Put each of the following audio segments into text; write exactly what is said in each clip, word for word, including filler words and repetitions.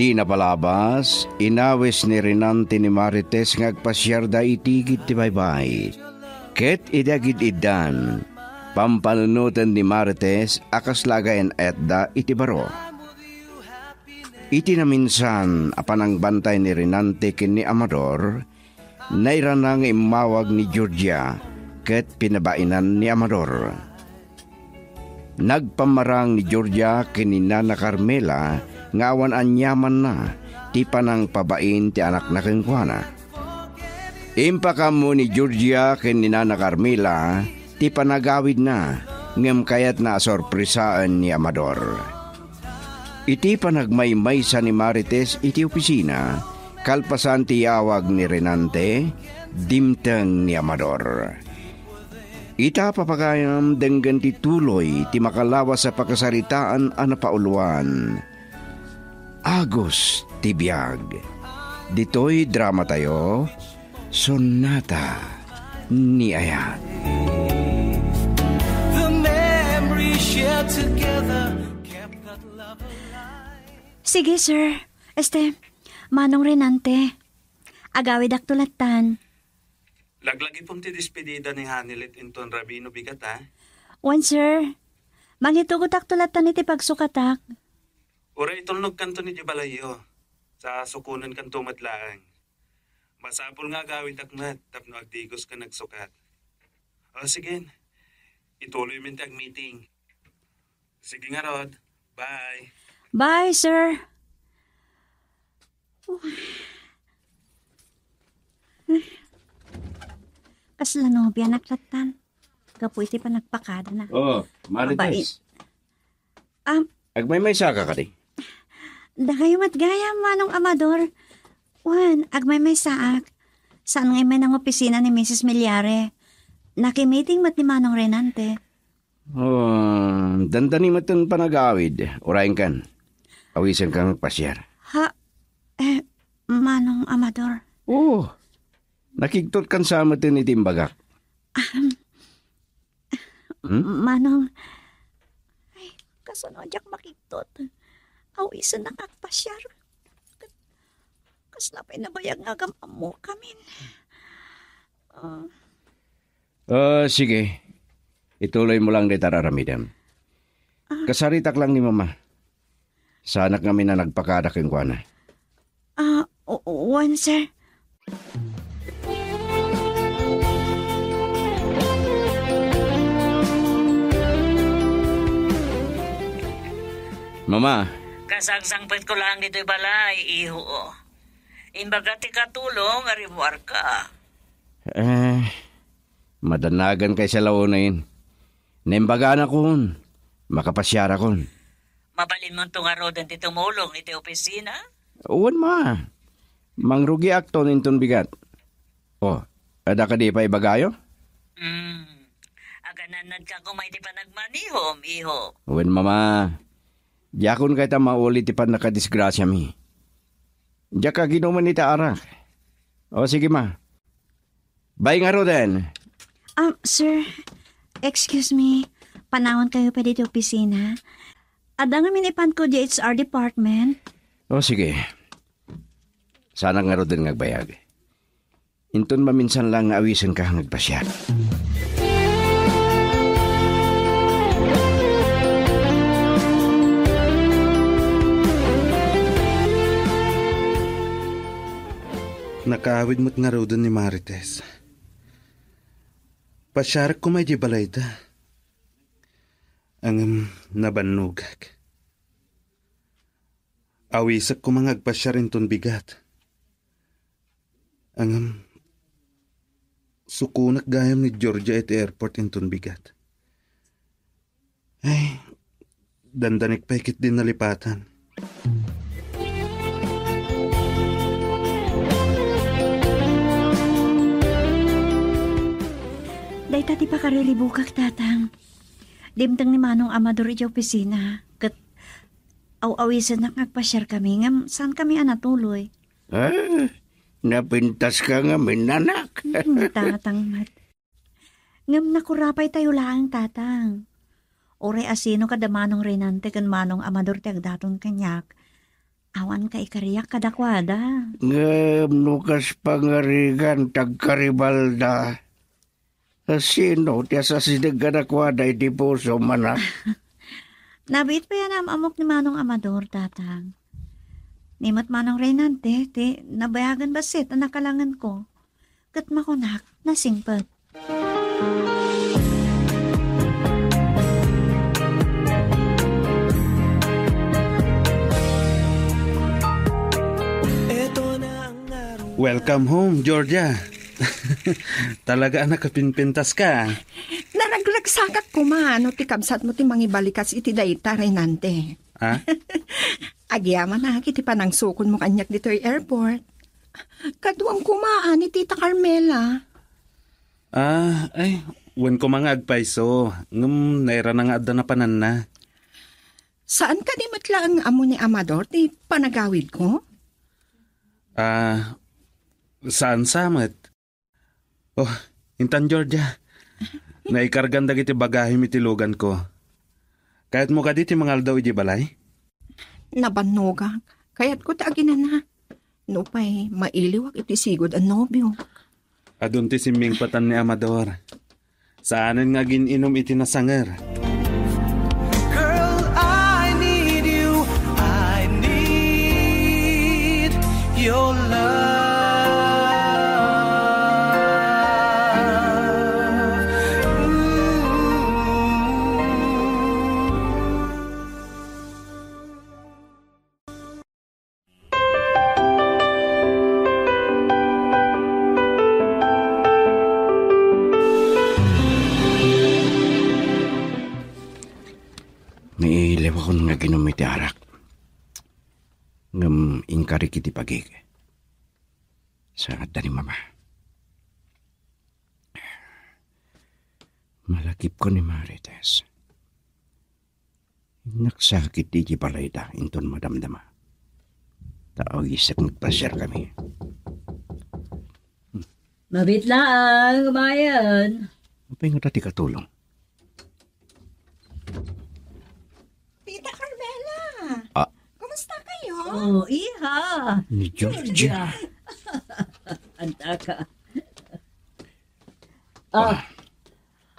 Iti napalabas, inawis ni Renante ni Marites nga agpasiarda iti igid ti baybay. Ket idi agid-iddan, pampanunoten ni Marites a kasla agayan-ayatda iti baro. Iti naminsan a panangbantay ni Renante ken ni Amador, nairana nga immawag ni Georgia ket pinabainan ni Amador. Nagpammarang ni Georgia ken ni Nana Carmela nga awan aniamanna ti panangpabain ti anakna kenkuana. Impakaammo ni Georgia ken ni Nana Carmela ti panagawidna, ngem kayatna a sorpresaen ni Amador. Iti panagmaymaysa ni Marites iti opisina, kalpasan ti yawag ni Renante, dimteng ni Amador. Ita, papagayam, denggen ti tuloy ti makalawas a pakasaritaan a napauluan. Agos ti biag. Ditoy dramatayo, Sonata ni Ayat. The memory shared together kept that love alive. Sige, sir. Este, Manong Renante, agawidakto lattan. Laglagipem ti despedida ni Hanilet inton Rabino bigat, a? Wen, sir. Mangitugotakto lattan iti pagsukatak. Uray itulnogkanto idiay balayyo, sa sukonenkanto met laeng. Masapul nga agawidak met tapno agdigos ken agsukat. O, sige. Ituloymi ti agmeeting. Sige ngarud. Bye. Bye, sir. Kasla nobianak lattan. Gapu iti panagpakadana. Oh, Marites. Abain. Ah, agmaymaysa ka kadi? Dakayo met gayam, Manong Amador. Wen, agmaymaysaak. Saan nga immay nangopisina ni Misis Millares. Nakimiting met ni Manong Renante. Oh, dandani met ti panagawid. Urayenkan. Awisenka nga agpasiar. Ha? Eh, Manong Amador. Oo. Nakigtot kan sa met iti imbagak. Ahem. Hmm? Manong, ay, kasano diak makigtot? Awisennak nga agpasiar. Kasla pay nabayag nga agam-ammokamin. Ah. Ah, sige. Ituloy mo lang dayta aramidem. Ah. Kasaritak lang ni Mama. Saanak ngamin a nagpakada kenkuana. Ah, o-, wen, sir. Mama. Kasangsangpetko laeng ditoy balay, iho. Imbaga ti katulong a rimuarka. Eh, madannagan kay sa laonen. Naimbaganakon, makapasiarakon. Mabalinmonto ngaruden ti tumulong iti opisina? Wen, ma. Mangrugiakton inton bigat. Oh, adda kadi pay ibagayo? Hmm. Aganannadka koma iti panagmanihom, iho. Wen, mama. Diakon kayta mauli ti pannakadisgrasiami. Diak aginumen iti arak. O, sige, ma. Bye ngaruden. Um, sir, excuse me. Panawankayo pay ditoy opisina. Adda ngamin ipanko diay H R department. O, sige. Saanak ngaruden nga agbayag. Inton maminsan lang nga awisenka nga agpasiar. Nakaawid met ngaruden ni Marites. Pasiarek koma idiay balayda. Ngem nabannogak. Awisek koma nga agpasiar inton bigat. Ngem, sukonek gayam ni Georgia iti airport inton bigat. Ay, dandanek pay ketdin nalipatan. Dayta ti pakariribukak, Tatang. Dimteng ni Manong Amador idiay opisina, ket aw-awisennak nga agpasiarkami, ngem saankami a natuloy. Ah, napintaska ngamin, anak. Hmm, Tatang met. Ngem nakurapaytayo laeng, Tatang. Uray asino kada Manong Renante ken Manong Amador ti agdaton kaniak, Awan kaikariak kadakuada. Ngem no kas pangarigan ti agkaribalda, sino ti asasideg kadakuada iti pusom, anak? Nabiit pay a naam-ammok ni Manong Amador, Tatang. Ni met Manong Reynante, ti nabayagan bassit a nakalangenko. Ket makunak, nasingpet. Welcome home, Georgia. Talaga a nakapinpintaska. Naragragsakak koma no ti kabsatmo ti mangibalikas iti dayta, Reynante. Ha? Agyamanak iti panangsukonmo kaniak ditoy airport. Kaduam koma ni Tita Carmela. Ah, ay, wen koma nga agpayso, ngem nairana nga adda napananna. Saan kadi met laeng ammo ni Amador ti panagawidko? Ah, saan sa met? Oh, intan, Georgia. Naikargan dagiti bagahim iti luganko. Kayatmo kadi ti mangaldaw idiay balay? Nabannogak. Kayatko ti aginana. Nupay mailiwak iti sigud a nobio. Adun ti simmingpatan ni Amador. Saanen nga agin-inum iti nasanger. Girl, I need you. I need your love. Nailewakon nga aginum iti arak. Ngem inkarik iti pagik. Saan adda ni Mama? Malakipko ni Marites. Nagsakit iti balayda inton madamdama. Ta awisak nagpasiarkami. Mabiit laeng, umayen. Apay nga ti katulong? Tita Carmela! Ah. Kumusta kayo? Oh, iha. Ni Georgia. Georgia. Anta ka. Ah,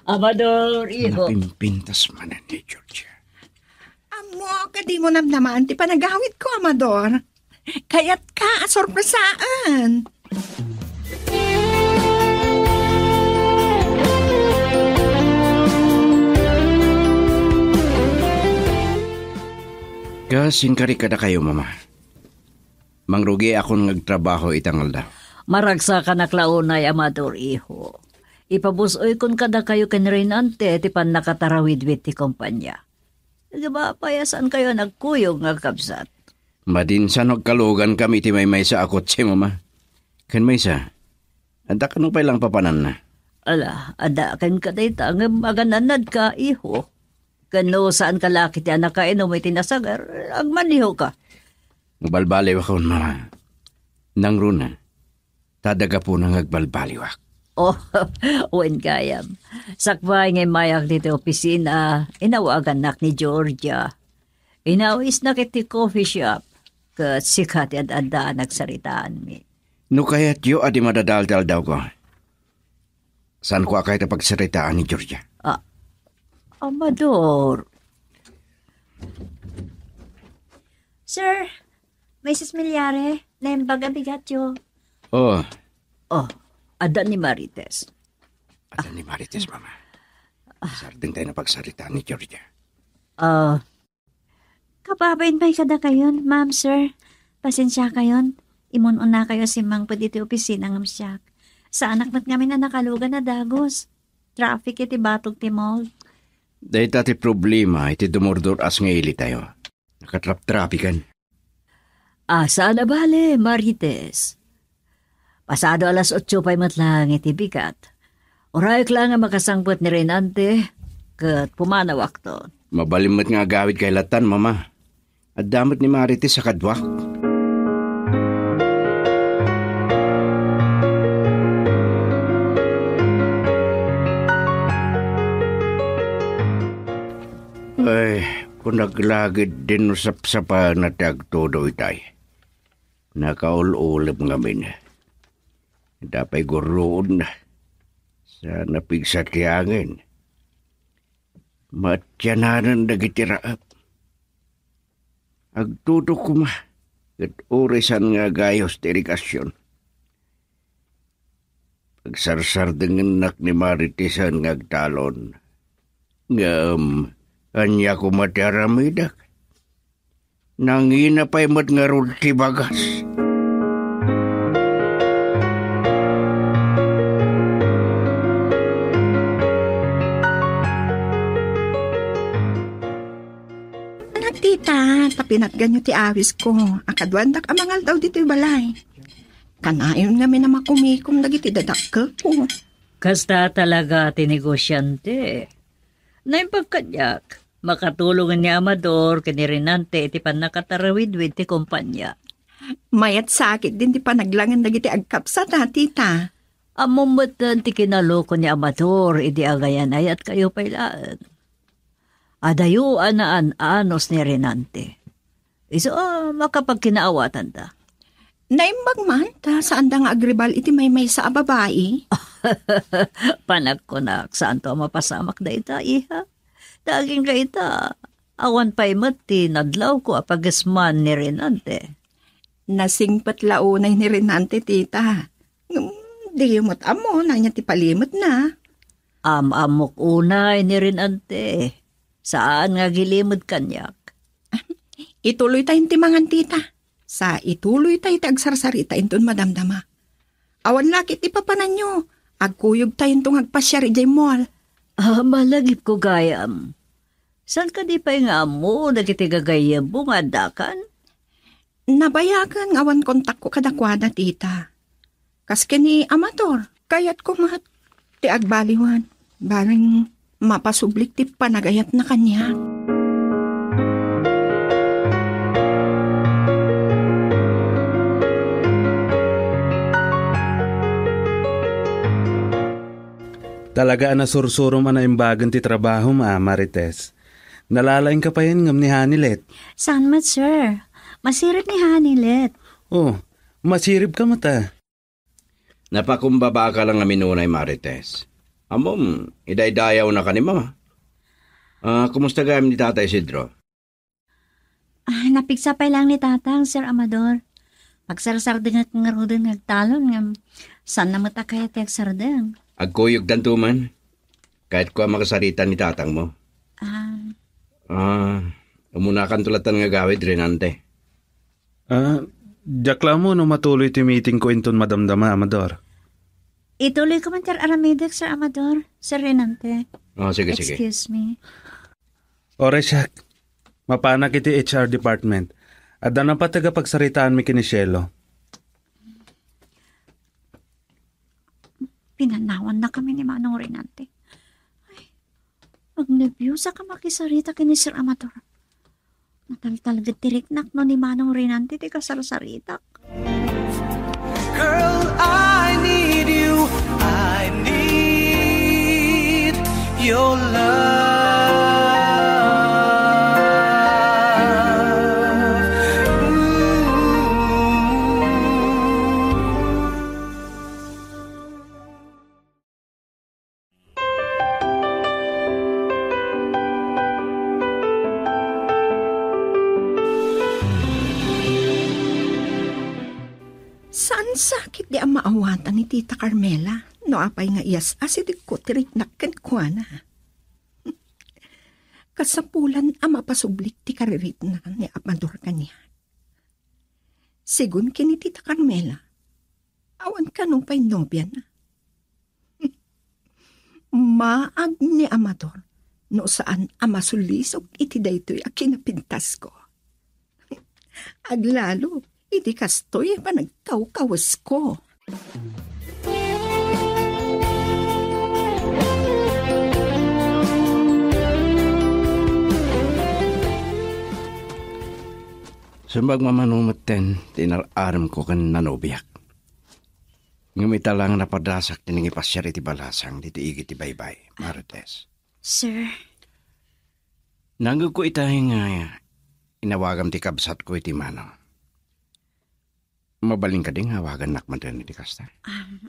Amador, iho. Napimpintas manen ni Georgia. Ammo, kadimo namnamaan ti panagawidko, Amador. Kayatka a sorpresaan. Kas inkarik kadakayo, Mama. Mangrugiakon nga agtrabaho ita nga aldaw. Maragsakanak la unay, Amador, iho. Ipabus-oykon kadakayo ken Reynante ti pannakatarawidwid ti kompania. Ngem apay a saankayo a nagkuyog nga agkabsat? Madi no agkalugankami iti maymaysa a kotse, Mama. Ken maysa, adda kano pay la a papananna? Ala, adda kenka dayta, ngem agan-annadka, iho. Ken no saanka la ketdi a nakainum iti nasanger, agmanehoka. Agbalbaliwakon, Mama. Nangruna, ta adda gapuna nga agbalbaliwak. Oh, wen gayam. Sakbay nga immayak ditoy opisina, inawagannak ni Georgia. Inawisnak iti coffee shop, ket sika ti ad-adda a nagsaritaanmi. No kayatyo a di madadael ti aldawko, saanko a kayat a pagsaritaan ni Georgia? Ah, Amador. Sir, Missus Milyare, naimbag a bigatyo. Oh. Oh, adda ni Marites. Adda ni Marites, Mama. Sardengtayo a pagsaritaan ni Georgia. Ah, kababain pay kadakayon, ma'am, sir. Pasensiakayon, imun-unakayo a simmangpet iti opisina ngem siak. Saanak met ngamin a nakalugan a dagus. Traffic iti batog ti mall. Dayta ti problema iti dumurdur-as nga ilitayo. Nakatraptrapikan. Asa a nabale, Marites? Pasado alas otso pay met laeng iti bigat. Urayek laeng a makasangpet ni Reynante, ket pumanawakton. Mabalin met nga agawidkay lattan, Mama. Adda met ni Marites a kaduak. Ay, naglagid din no sapsapaenna ti agtudo itay. Nakaul-ulep ngamin. Dapay gurruodna. Sa napigsa ti angin. Maatiananan dagiti raep. Agtudo koma, ket uray saan nga agayos ti irigasion. Agsarsardengennak ni Marites nga agtalon. Ngem, ania koma ti aramidek? Nangina pay met ngarud ti bagas. Anak tita, ta pinatganyo ti awisko. Akaduandak a mangaldaw ditoy balay. Kanayon ngamin a makumikom dagiti dadakkekko. Kasta talaga ti negosyante. Naimbag kaniak, makatulongen ni Amador ken ni Renante iti pannakatarawidwid ti kompania. Mayat sakit din ti panaglangen dagiti agkapsat, a, tita. Ammom metten ti kinaloko ni Amador idi agayan-ayatkayo pay laeng. Adayo a naan-anos ni Renante. Isu a makapagkinaawatanda. Naimbag man, ta saanda nga agribal iti maymaysa a babai. Panagkunak, saanto a mapasamak dayta, iha? Ta agingga ita, awan pay met ti nadlawko a pagesman ni Renante. Nasingpet la unay ni Renante, tita. Ngem, diyo met ammo no ania ti palimetna. Am-ammok unay ni Renante. Saan nga agilimed kaniak. Ituloytayon ti mangan, tita. Sa ituloytayo ti agsarsarita inton madamdama. Awan la ket ti papananyo. Agkuyogtayonto nga agpasiar idiay mall. Ah, malagipko gayam. Saan kadi pay nga ammo dagiti gagayyemmo nga addakan? Nabayagen nga awan kontakko kadakuada, tita. Kas ken ni Amador, kayatko met ti agbaliwan. Bareng mapasublik ti panagayatna kaniak. Talaga a nasursurom a naimbagen ti trabahom, a, Marites. Nalalaingka payen ngem ni Hanilet. Saan met, sir? Masirib ni Hanilet. Oh, masiribka met, a. Napakumbabaka la ngamin unay, Marites. Ammom, idaydayawna ka ni Mama. Ah, kumusta gayam ni Tata Isidro? Ah, napigsa pay laeng ni Tatang, Sir Amador. Agsarsardengek ngaruden nga agtalon ngem saanna met a kayat ti agsardeng. Agkuyogtanto man. Kayatko a makasarita ni Tatangmo. Ah. Ah, umunakanto latta nga agawid, Renante. Ah, diak la ammo no matuloy ti meetingko inton madamdama, Amador. Ituloyko man ti ar-aramidek, Sir Amador, Sir Renante. Oh, sige, sige. Excuse me. Oray siak. Mapanak iti H R department. Adda napateg a pagsaritaanmi ken ni Cielo. Pinanawannakami ni Manong Renante. Ay, agnerbiosak a makisarita ken ni Sir Amador. Mataltalged ti riknak no ni Manong Renante ti kasarsaritak. Girl, I need you. I need your love. Ooh. Saan sakit di a maawatan ni Tita Carmela no apay nga iyas-asidegko ti riknak kenkuana. Kasapulan a mapasublik ti kariritna ni Amador kaniak. Sigun ken ni Tita Carmela, awan kano pay nobiana. Maag ni Amador no saan a masulisog iti daytoy a kinapintasko. Aglalo iti kastoy a panagkawkawesko. Simmagmamano metten ti inar-aramko ken nanobiak. Ngem ita la nga napadasak ti nangipasiar iti balasang ditoy igid ti baybay, Marites. Sir. Nangngegko itay nga inawagam ti kabsatko iti Manong. Mabalin kadi nga awagannak manen iti kasta? Um,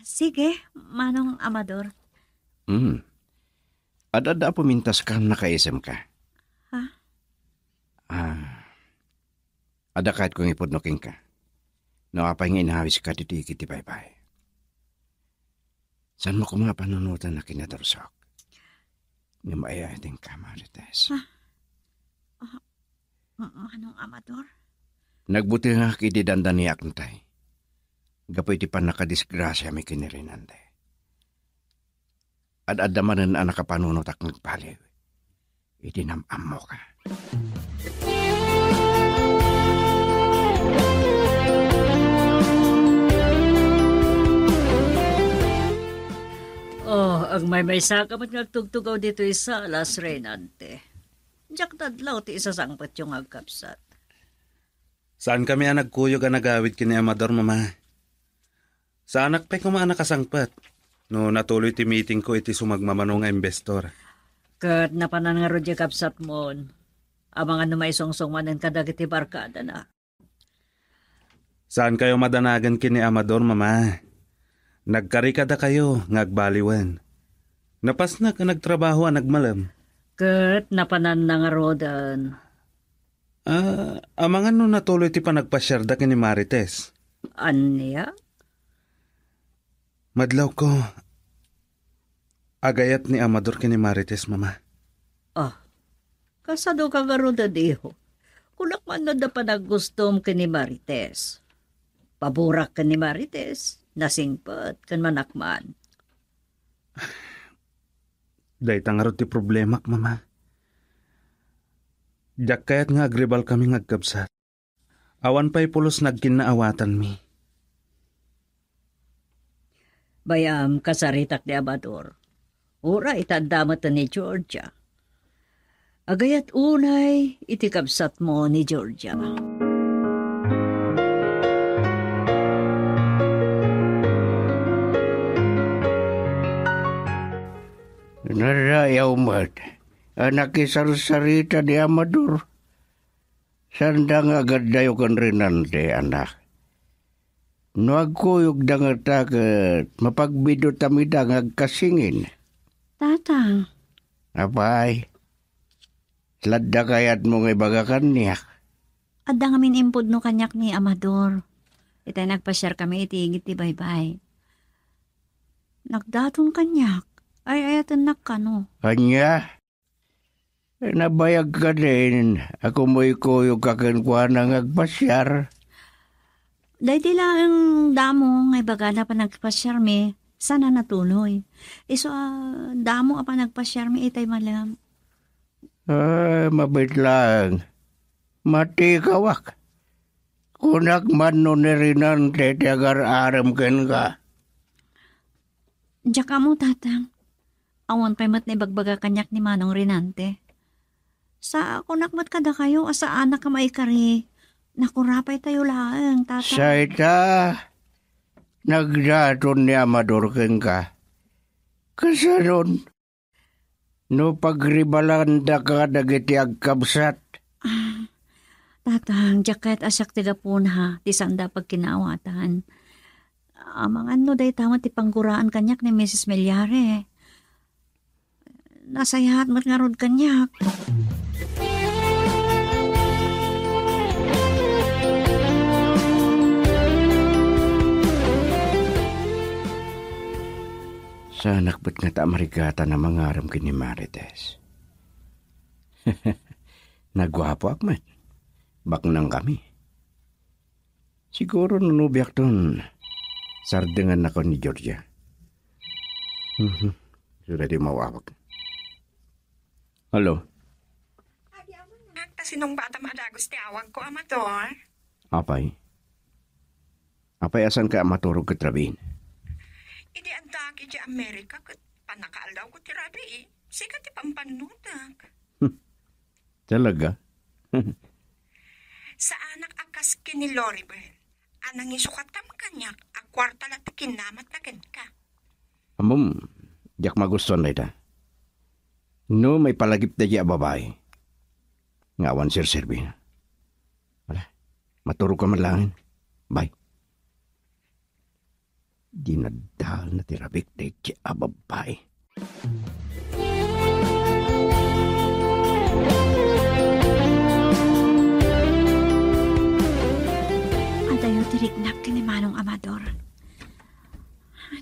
sige, Manong Amador. Hmm. Ad-adda a pumintas ka, nakaisemka? Ha? Ah, adda kayatko nga ipudno kenka. No apay nga inawiska ti tigid ti baybay. Saanmo koma a panunoten a kinadursok? Ngem ay-ayatenka, Marites. Ah, ah, Manong Amador? Nagbutengak idi dandaniak itay. Gapu iti pannakadisgrasiami ken ni Rinante. Ad-adda manen a nakapanunotak nga agpaliw. Iti nam-ammoka. Oh, agmaymaysa ka met nga agtugtugaw ditoy salas, Rinante. Diak nadlaw ti isasangpetyo nga agkabsat. Saankami a nagkuyog a nagawid ken ni Amador, Mama. Saanak pay koma a nakasangpet no natuloy ti meetingko iti sumagmamano nga investor. Ket napanan ngarud diay kabsatmon. Amangan no maisungsong manen kadagiti barkadana. Saankayo madanagan ken ni Amador, Mama. Nagkari kadakayo nga agbaliwen. Napasnek a nagtrabaho a nagmalem. Ket napananna ngaruden. Ah, amangan no natuloy ti panagpasiarda ken ni Marites. Ania? Madlawko, agayat ni Amador ken ni Marites, Mama. Ah, kasano ka ngarud, iho? Kunak man no adda panaggustom ken ni Marites. Paborak ken ni Marites, nasingpet ken manakman. Dayta ngarud ti problemak, Mama. Diak kayat nga agribalkami nga agkabsat. Awan pay pulos nagkinnaawatanmi. Bay-am, kasaritak ni Amador. Uray, ta adda met ni Georgia. Agayat unay iti kabsatmo ni Georgia. Narayaw met a nakisarsarita ni Amador. Saanda nga agaddayo ken Rinante, anak. No agkuyogda ngata ket mapagbiddutami ida nga agkasingin. Tatang. Apay, ladda kayatmo nga ibaga kaniak? Adda ngamin impudno kaniak ni Amador. Itay nagpasiarkami iti igid ti baybay. Nagdaton kaniak. Ay-ayatennak kano. Ania? Nabayag kadin a kumuykuyogka kenkuana nga agpasiar? Daydi laeng damo nga ibagana panagpasiarmi, saan a natuloy. Isu a damo a panagpasiarmi itay malem. Ah, mabiit laeng. Matikawak. Kunak man no ni Rinante ti agar-arem kenka. Diak ammo, Tatang. Awan pay met naibagbaga kaniak ni Manong Rinante. Sa kunak met kadakayo a saanak a maikari, nakura pay tayo laeng, Tatang. Say ta, nagdaton ni Amador kenka. Kasanon? No pagribalandaka dagiti agkabsat. Ah, Tatang, diak kayat a siak ti gapuna ti saanda pagkinaawatan. Amangan no dayta met ti pangguraan kaniak ni Misis Milyare. Nasayaat met ngarud kaniak. Saanak met ngata a marigatan a mangarem ken ni Marites. Naguapoak met. Baknangkami. Siguro no nobiakton, sardengannakon ni Georgia. Mhm. Saan ti umawawag? Hello? Agta sinungbatam a dagus ti awagko, Amador. Apay? Apay a saanka a maturog ket rabiin? Idi addaak idiay Amerika ket pannakaallawko ti rabii, sika ti pampannutek. Hmm. Talaga? Saanak a kas ken ni Loribel a nangisukatam kaniak a kuarta la ti kinamatna kenka. Ammom, diak magustuan dayta. No maipalagip daydiay a babai nga awan serserbina. Ala, maturog ka man laengen. Bye. Dinadalna ti rabik daydiay a babai. Adayo ti riknak ken ni Manong Amador.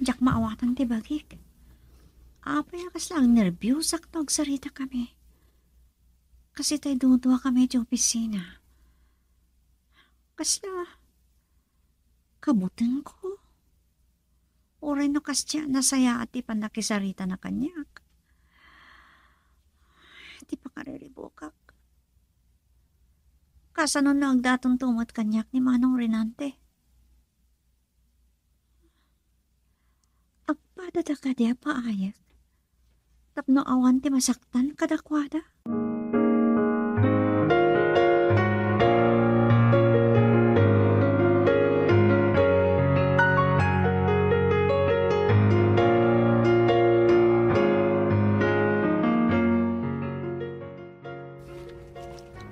Diak maawatan ti bagik. Apay a kasla agnerbiusak no agsarita kami. Kasi tay dudua kami ti opisina. Kasla kabutengko? Uray no kasdiay a nasayaat ti pannakisaritana kaniak. Ti pakariribukak. Kasano no agdatonto met kaniak ni Manong Renante? Agpadada kadi a paayek tapno awan ti masaktan kadakuada?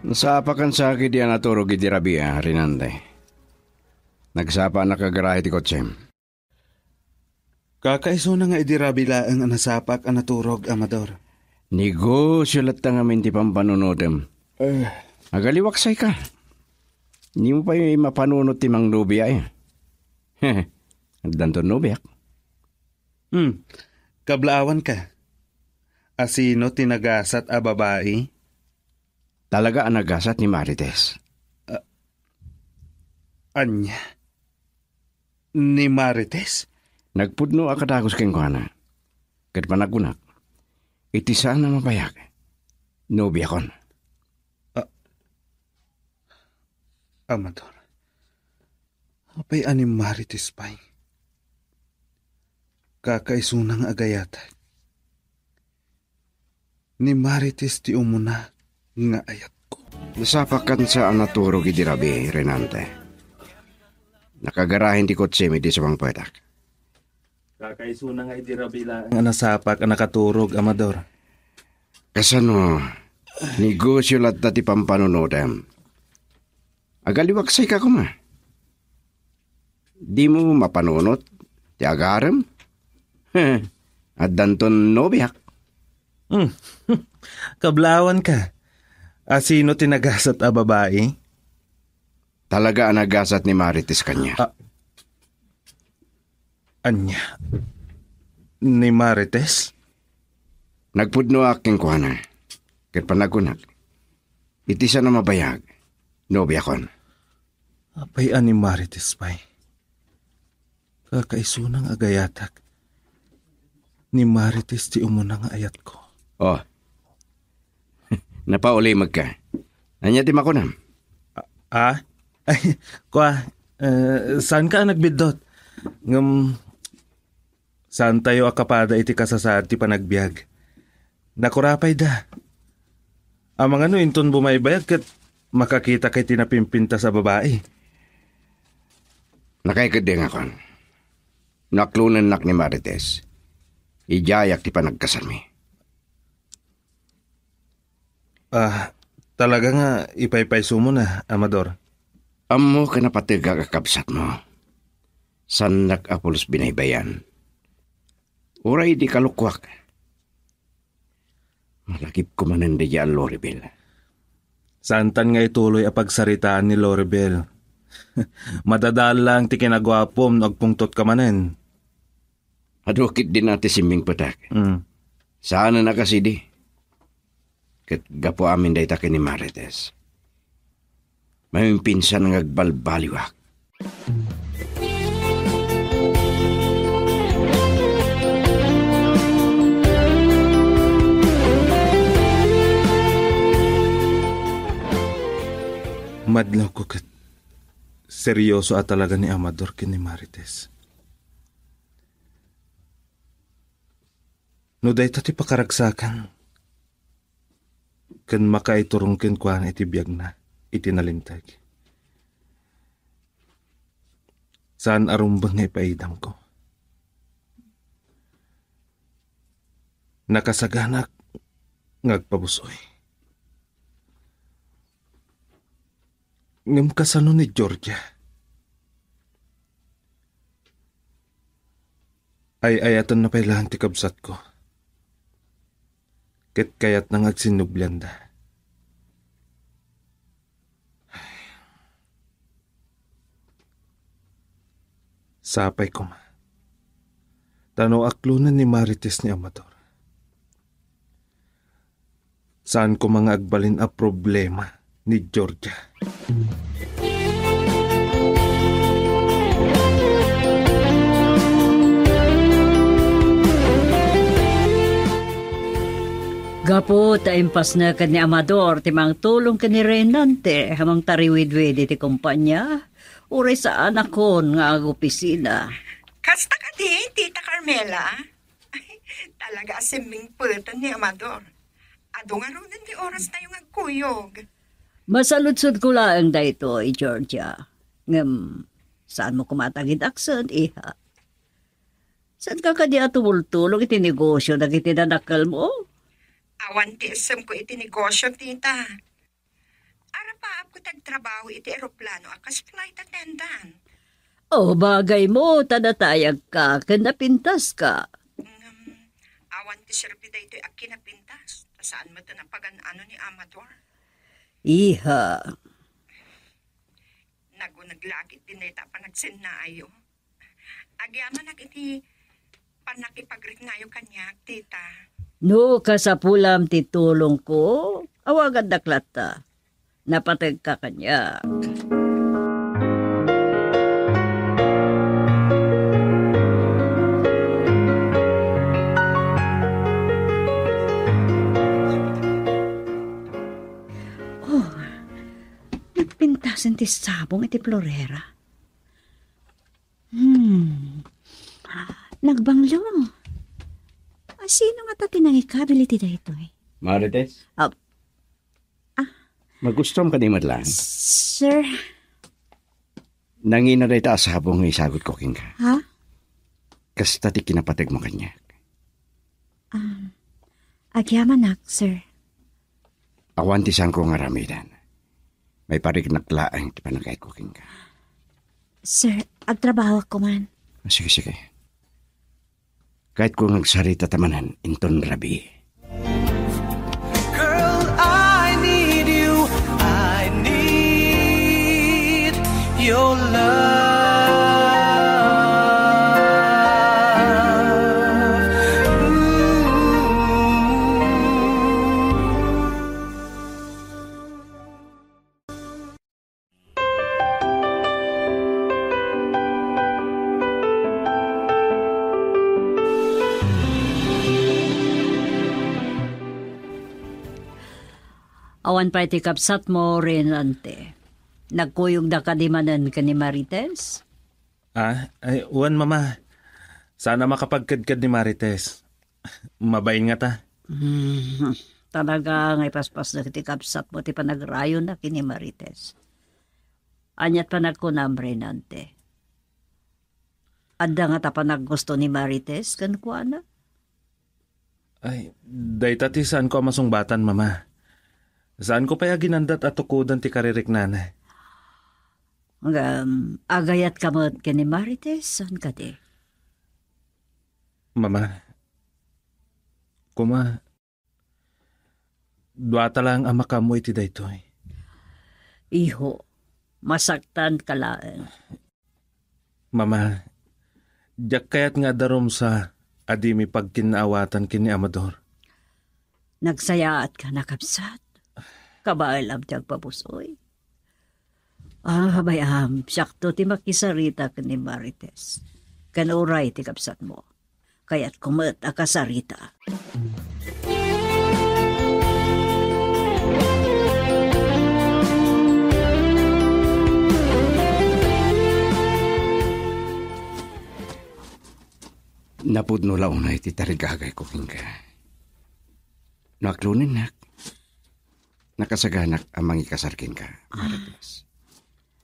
Nasapakan sa kadi a naturog idi rabii, Renante. Nagsapa a nakagarahe ti kotsem. Kakaisuna nga idi rabii laeng a nasapak a naturog, Amador. Negosio latta ngamin ti pampanunotem. Eh. Agaliwaksayka. Dimo pay mapanunot ti mangnobiayo. Addanton nobiak. Hmm. Kablaawanka. Asino ti nagasat a babai? Talaga a nagasat ni Marites. Ah, ania? Ni Marites? Nagpudno a kadagus kenkuana. Ket panagkunak, iti saan a mabayag, nobiakon. Ah, Amador, apay a ni Marites pay? Kakaisuna nga agayatak. Ni Marites ti umuna nga ayatko. Nasapakan sa a naturog idi rabii, Renante. Nakagarahen ti kotsem idi sumangpetak. Kakaisuna nga idi rabii laeng a nasapak a nakaturog, Amador. Kasano, negosio latta ti pampanunotem. Agaliwaksayka koma. Dimo mapanunot ti agarem? Addanton nobiak. Hmm. Kablaawanka. Asino ti nagasat a babai? Talaga a nagasat ni Marites kaniak. Ah. Ania? Ni Marites? Nagpudnoak kenkuana. Ket panagkunak, iti saan a mabayag, nobiakon. Apay a ni Marites pay? Kakaisuna nga agayatak. Ni Marites ti umuna nga ayatko. Oh. Napaulimekka. Ania ti makunam? Ah? Ay, kua, eh, saanka a nagbiddut? Ngem, saantayo a kapada iti kasasaad ti panagbiag. Nakurapayda. Amangan no inton bumaybayag ket makakitaka iti napimpintas a babai. Nakay ketdi nga kuan. No aklonennak ni Marites, idiayak ti panagkasalmi. Ah, talaga nga ipaypaysomon a, Amador? Ammok a napategak a kabsatmo. Saannak a pulos binaybayan. Uray di kalokoak. Malagipko manen daydiay a Loribel. Saantan nga ituloy a pagsaritaan ni Loribel. Madadalan ti kinaguapom no agpungtotka manen. Adu ketdin a ti simmingpetak. Mm. Saanen a kasidi. Ket gapu amin dayta ken ni Marites, mamimpinsan nga agbalbaliwak. Madlawko ket seryoso a talaga ni Amador ken ni Marites. No dayta ti pakaragsakan ken makaiturong kenkuana iti biagna iti nalinteg, saan a rumbeng nga ipaidamko. Nakasaganak nga agpabus-oy. Ngem kasano ni Georgia? Ay-ayatenna pay laeng ti kabsatko. Ket kayatna nga agsinnublianda. Sapay koma. Ta no aklonen ni Marites ni Amador, saan koma nga agbalin a problema ni Georgia. Gapu ta impasnek ni Amador ti mangtulong ken ni Renante a mangtariwidwid iti kompania, uray saanakon nga agopisina. Kasta kadi, Tita Carmela? Ay, talaga a simmingpeten ni Amador. Adu ngaruden ti orasna nga agkuyog. Masaludsodko laeng daytoy, Georgia. Ngem, saanmo koma ta agid-aksen, iha? Saanka kadi a tumultulong iti negosio dagiti nadakkelmo? Awan ti isemko iti negosio, tita. Arapaapko ti agtrabaho iti eroplano a kas flight attendant. O, bagaymo, ta natayagka ken napintaska. Ngem, awan ti serbi daytoy a kinapintas, ta saan met a pagan-ano ni Amador. Iha. Naguneg la ketdin dayta a panagsennaayo. Agyamanak iti pannakipagriknayo kaniak, tita. No kasapulam ti tulongko, awagandak latta. Napategka kaniak. Oh, nagpintasen ti sabong iti florera. Hmm. Nagbanglo. Ah, sino ngata ti nangikabil iti daytoy? Marites? Ah. Ah. Magustom kadi met laeng? Sir. Nangina dayta a sabong nga isagutko kenka. Ha? Kasta ti kinapategmo kaniak. Um, agyamanak, sir. Awan ti saanko nga aramiden. Maipariknak laeng ti panagayatko kenka. Sir, agtrabahoak koma. Sige, sige. Kayatko nga agsarita ta manen inton rabii. Girl, I need you. I need your love. Mm. Awan pay ti kabsatmo, Renante. Nagkuyogda kadi manen ken ni Marites? Ah, ay, wen, Mama. Saan a makapagkedked ni Marites. Mabain ngata. Hmm, talaga nga ipaspasnek ti kabsatmo ti panagrayonna ken ni Marites. Aniat panagkunam, Renante? Adda ngata panaggusto ni Marites kenkuana? Ay, dayta ti saanko a masungbatan, Mama. Saanko pay a ginandat a tukoden ti kaririknana. Ngem, agayatka met ken ni Marites, saan kadi? Mama, koma, duata laeng a makaammo iti daytoy. Iho, masaktanka laeng. Mama, diak kayat nga adda rumsa a dimi pagkinnaawatan ken ni Amador. Nagsayaatka, nakabsat. Kabaelam ti agpabus-oy. Ah, bay-am, siakto ti makisarita ken ni Marites. Ken uray ti kabsatmo. Kayatko met a kasarita. Napudno la unay ti tarigagayko kenka. No aklonennak, nakasaganak a mangikasar kenka, ah, Marites.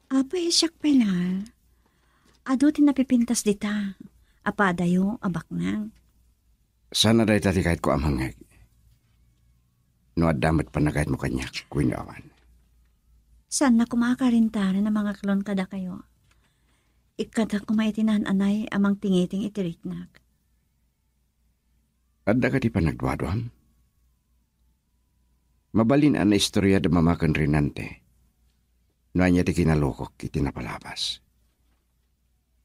Apay, siak pay la. Adu ti napipintas dita. Apadayo a baknang. Saan a dayta ti kayatko a mangngeg. No adda met panagayatmo kaniak, wenno awan. Saanna koma a karintaren a mangaklon kadakayo. Ikkatak koma iti naan-anay a mangtingiting iti riknak. Adda kadi panagduaduam? Mabalin a naistorya da Mama ken Rinante no ania ti kinalukok iti napalabas.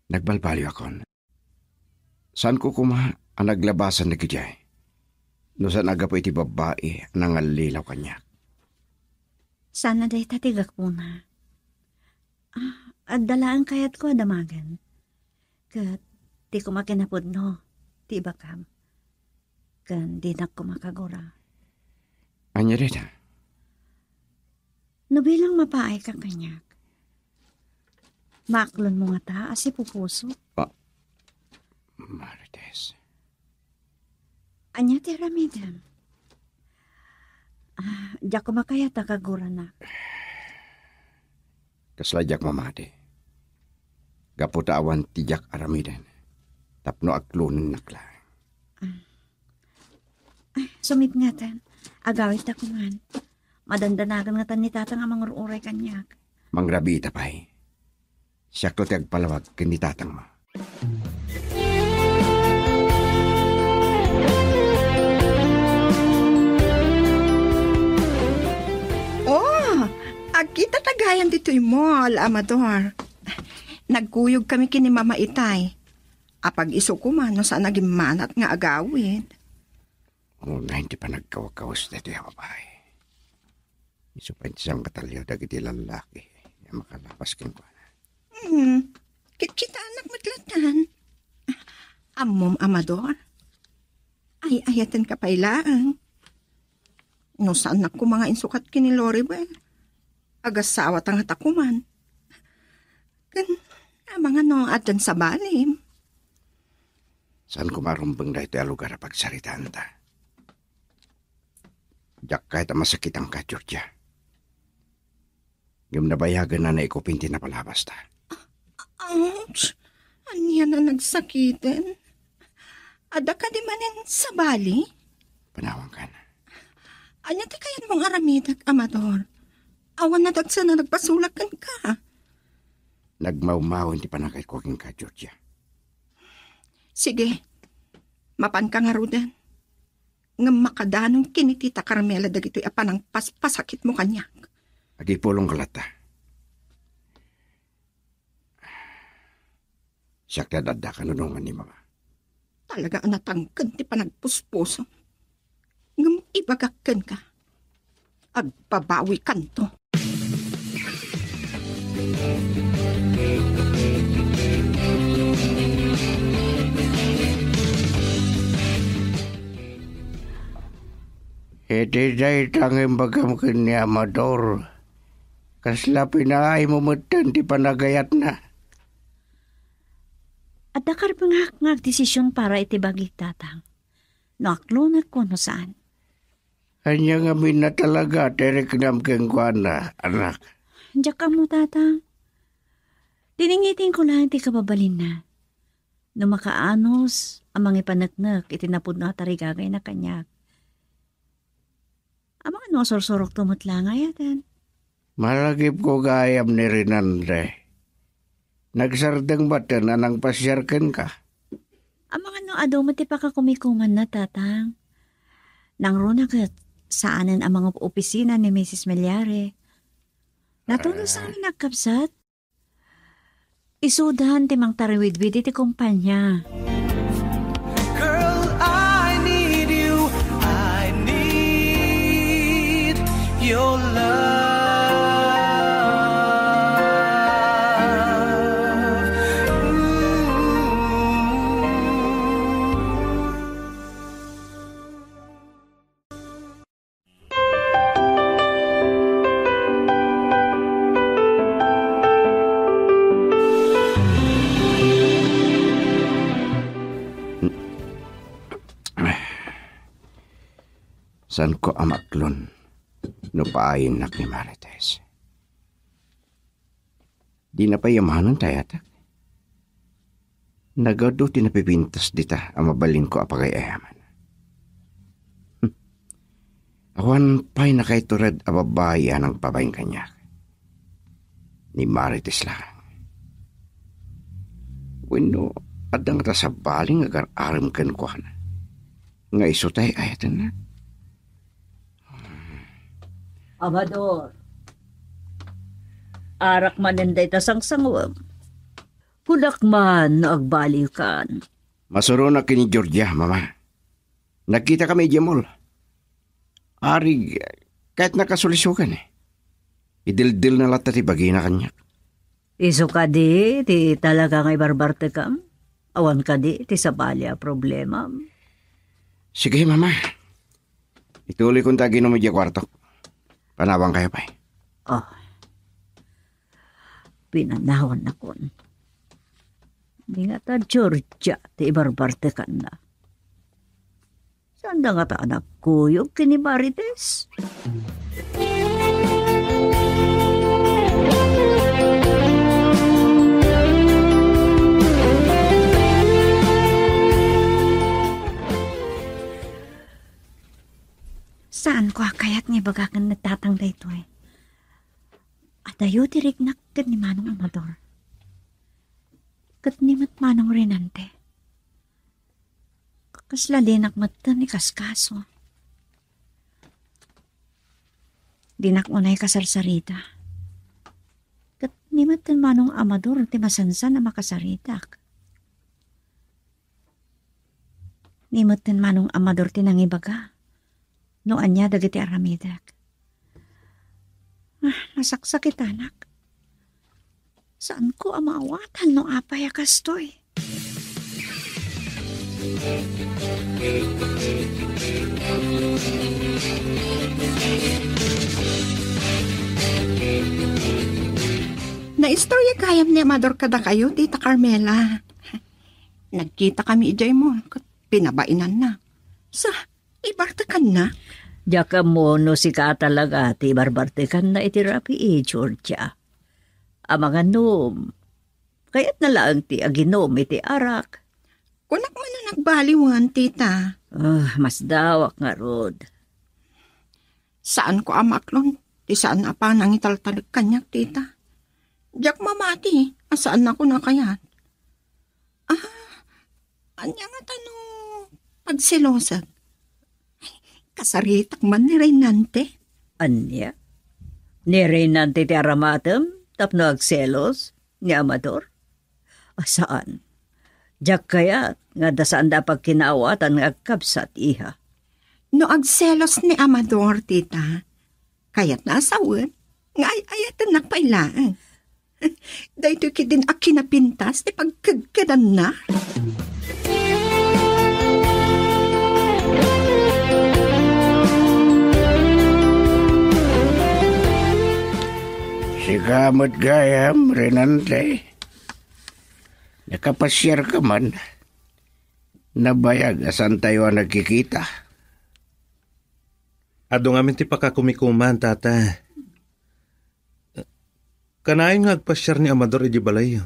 Nagbalbaliwakon. Saanko koma a naglabasan dagidiay no saan a gapu iti babbai a nangallilaw kaniak. Saan a dayta ti gapuna. Ah, adda laeng kayatko a damagen. Ket ti koma kinapudno ti ibagam. Ken dinak koma kagura. Ania dayta? No bilang mapaayka kaniak, maaklonmo ngata a sipupuso? Ah, Marites. Ania ti aramidem? Ah, diak koma kayat a kaguranak. Kasla diak mamati. Gapu ta awan ti diak aramiden. Tapno aklonennak laeng. Ah. Ay, sumipngetan. Agawidta koman. Madandanagan ngatan ni Tatang a mangur-uray kaniak. Mangrabiita pay. Siak la ti agpalawag ken ni Tatangmo. Oh, agkitata gayan ditoy mall, Amador. Nagkuyogkami ken ni Mama Itay. Apag-isu koma no saan a gimmanat nga agawid. Unay ti panagkawkawes daytoy a babai. Isu pay ti sangkataliaw dagiti lallaki a makalapas kenkuana. Hmm. Kitkitaennak met latan. Ammom, Amador? Ay-ayatenka pay laeng. No saannak koma nga insukat ken ni Loribel, agasawata ngata koman. Ken, amangan no addan sabalim. Saan koma a rumbeng daytoy a lugar a pagsaritaanta. Diak kayat a masakitanka, Georgia. Ngem nabayagen a naikupin ti napalabasta. Ouch! Ania a nagsakiten? Adda kadi manen sabali? Panawankan. Ania ti kayatmong aramidek, Amador? Awan nadagsen a nagpasulak kenka. Nagmawmawen ti panagayko kenka, Georgia. Sige, mapanka ngaruden. Ngem makadanon ken ni Tita Carmela dagitoy a panangpaspasakitmo kaniak. Agipulongka latta. Siak ti adda kanunongan ni Mama. Talaga a natangken ti panagpuspusom. Ngem ibagak kenka, agbabawikanto. Iti dayta nga imbagam ken ni Amador, kasla pinaaymo metten ti panagayatna. Adda karbengak nga agdesision para iti bagik, Tatang. No aklonek wenno saan. Ania ngamin a talaga ti riknam kenkuana, anak? Diak ammo, Tatang. Tiningitingko laeng ti kababalinna. No makaanus a mangipaneknek iti napudno a tarigagayna kaniak. Amangan no asursurokto met la nga ayaten. Malagipko gayam ni Rinante. Nagsardeng batten a nangpasiar kenka. Amangan no adu met ti pakakumikumanna, Tatang. Nangruna ket saanen a mangup-opisina ni Misis Meliare. Natuloy sa amin nagkabsat. Isudan ti mangtariwidwid iti kumpanya. Girl, I need you. I need your love. Ooh. Saanko a maaklon no paayennak ni Marites. Dina pay amanen ti ayatek. Nagadu ti napipintas dita a mabalinko a pagay-ayaman. Hmm. Awan pay nakaiturod a babai a nangpabain kaniak. Ni Marites laeng. Wenno, adda ngata sabali nga agar-arem kenkuana nga isu tay ayatenna? Amador, arak manen dayta sangsanguem. Kunak man no agbaliwkan. Masuronak ken ni Georgia, Mama. Nagkitakami idiay mall. Arig, ket nakasulisokan, eh. Idildilna latta ti bagina kaniak. Isu kadi ti talaga nga ibarbartekam? Awan kadi ti sabali a problemam? Sige, Mama. Ituloyko ta aginom idiay kuartok. Panawankayo pay. Oh. Pinanawannakon. Di ngata Georgia ti ibarbartekanna. Saanda ngata a nagkuyog ken ni Marites? Saanko a kayat nga ibaga ken ni tatang daytoy. Adayo ti riknak ken ni Manong Amador. Ket ni met Manong Renante. Kasla dinak metten ikaskaso. Dinak unay kasarsarita. Ket ni met ken Manong Amador ti masansan a makasaritak. Ni met ken Manong Amador ti nangibaga no ania dagiti aramidek. Ah, nasaksakitanak. Saanko a maawatan no apay a kastoy. Naistorya gayam ni Amador kadakayo, Tita Carmela. Nagkitakami idiay mall ket pinabainanna. Sa, ibartekanna? Diak ammo no sika talaga ti ibarbartekanna iti rabii, Georgia. Amangan no, kayatna laeng ti aginom iti arak. Kunak man a nagbaliwan, tita. Ah, masdawak ngarud. Saanko a maaklon ti saan a panangitaltalek kaniak, tita. Diak mamati a saannakon a kayat. Ah, ania ngata no pagselosek? Ay, kasaritak man ni Reynante. Ania? Ni Reynante ti aramatem tapno agselos ni Amador? A, saan. Diak kayat nga adda saanda a pagkinaawatan nga agkabsat, iha. No agselos ni Amador, tita, kayatna a sawen nga ay-ayatennak pay laeng. Daytoy ketdin a kinapintas ti pagkedkedanna. Sika met gayam, Reynante. Nakapasiarka man. Nabayag a saantayo a nagkikita. Adu ngamin ti pakakumikumaan, tata. Kanayon nga agpasiar ni Amador idiay balayyo.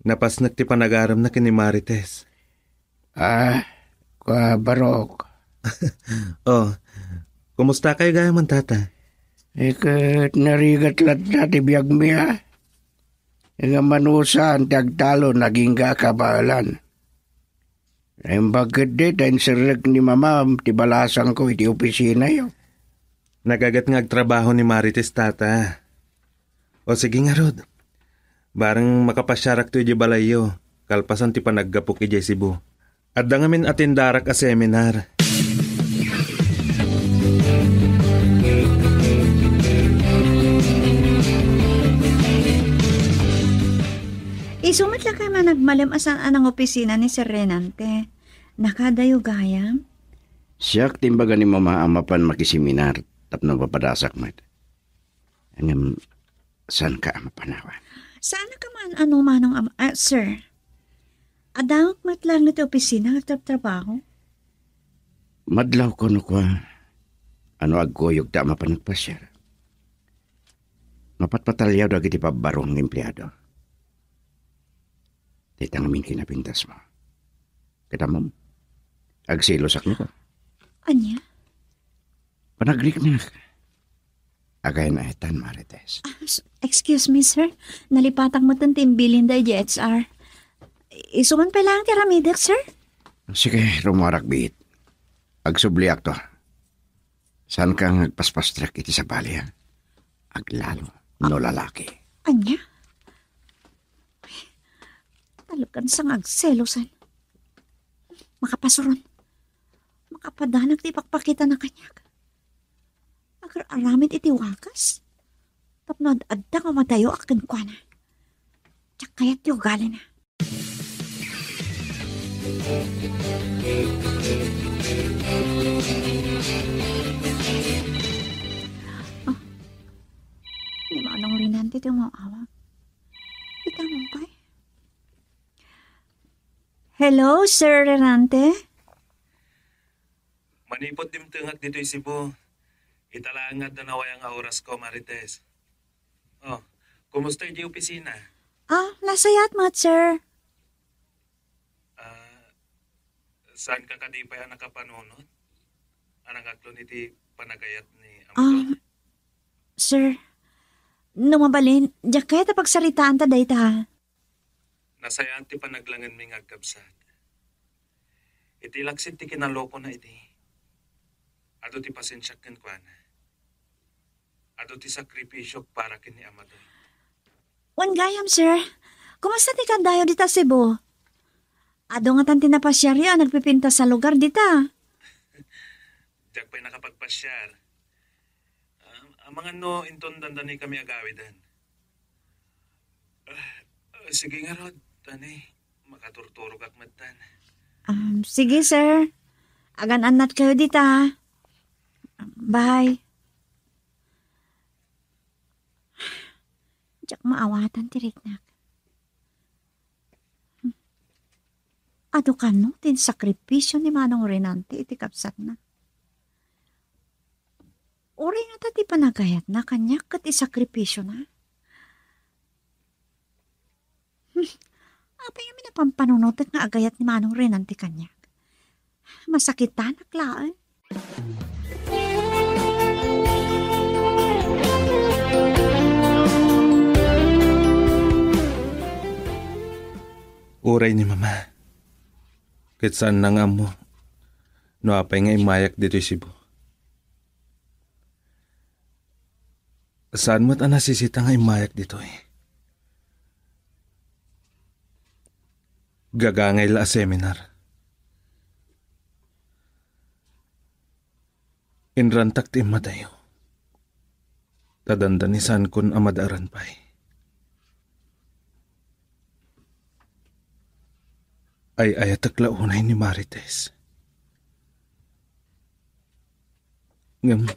Napasnek ti panagaremna ken ni Marites. Ah, Kua Barok. Oh, kumustakayo gayamen, tata? Iket narigat latta ti biagmi, a. Nga manusan ti agtalon, agingga a kabaelan. Naimbag ketdi ta inserrek ni mamam ti balasangko iti opisinayo. Nagaget nga agtrabaho ni Marites, tata. O sige ngarud, bareng makapasiarakto idiay balayyo, kalpasan ti panaggapok idiay Cebu. Adda ngamin atendarak a seminar. Isu met la kay managmalem a saan a nangopisina ni Sir Renante. Nakadayo gayam? Siak ti imbaga ni Mama a mapan makiseminar tapno mapadasak met. Ngem, saanka a mapanawan? Saanka man, ano, Manong Am-, ah, sir? Addaak met laeng ti opisina nga agtrabtrabaho. Madlawko no kua, ano, agkuyogta a mapan agpasiar. Mapatpataliaw dagiti pabbarong nga empleado. Dayta ngamin kinapintasmo. Ket ammom, agselosak no kua. Ania? Panagriknak. Agayan a itan, Marites. Ah, s-, excuse me, sir. Nalipatak met ti imbilin da idiay H R. Isu man pay laeng ti aramidek, sir? Sige, rumuarak biit. Agsubliakto. Saanka nga agpaspastrek iti sabali, ha? Aglalo no lalaki. Ania? Talagan sa nga agselosan. Makapasuron. Makapadanak ti ipakpakitana kaniak. Agar-aramid iti wagas. Tapno ad-adda nga madayoak kenkuana. Diak kayat ti ugalina. Ah, ni Manong Rinante ti umaw-awag. Kita mo pay. Hello, Sir Rinante? Manipud dimtengak ditoy Cebu, ita laeng nga adda nawayang nga orasko, Marites. Oh, kumusta idiay opisina? Ah, nasayaat met, sir. Ah, saanka kadi pay a nakapanunot? A nangaklon iti panagayat ni Amador? Ah, sir, no mabalin, diak kayat a pagsaritaanta dayta. Nasayaat ti panaglangenmi nga agkabsat. Iti laksid ti kinalokona idi, adu ti pasensiak kenkuana. Adu ti sakripisiok para ken ni Amador. Wen gayam, sir. Kumusta ti kaaddayo dita Cebu? Adu ngatan ti napasiaryo a nagpipintas a lugar dita? Diak pay nakapagpasiar. Ah, amangan no inton dandani kami agawiden. Ah, ah, sige ngarud, Tani. Makaturturogak metten. Um, sige, sir. Agan-annat kayo dita. Bye. Diak maawatan ti riknak. Adu kano ti sakripisio ni Manong Renante iti kabsatna. Uray ngata ti panagayatna kaniak ket isakripisiona. Hmm, apay ngamin a pampanunotek nga agayat ni Manong Renante kaniak? Masakitanak laeng. Uray ni Mama, ket saanna nga ammo no apay nga immayak ditoy Cebu. Saan met a nasisita nga immayak ditoy. Gagangay la a seminar. Inrantak ti immadayo. Ta dandani saankon a madaaran pay. Ay-ayatek la unay ni Marites. Ngem,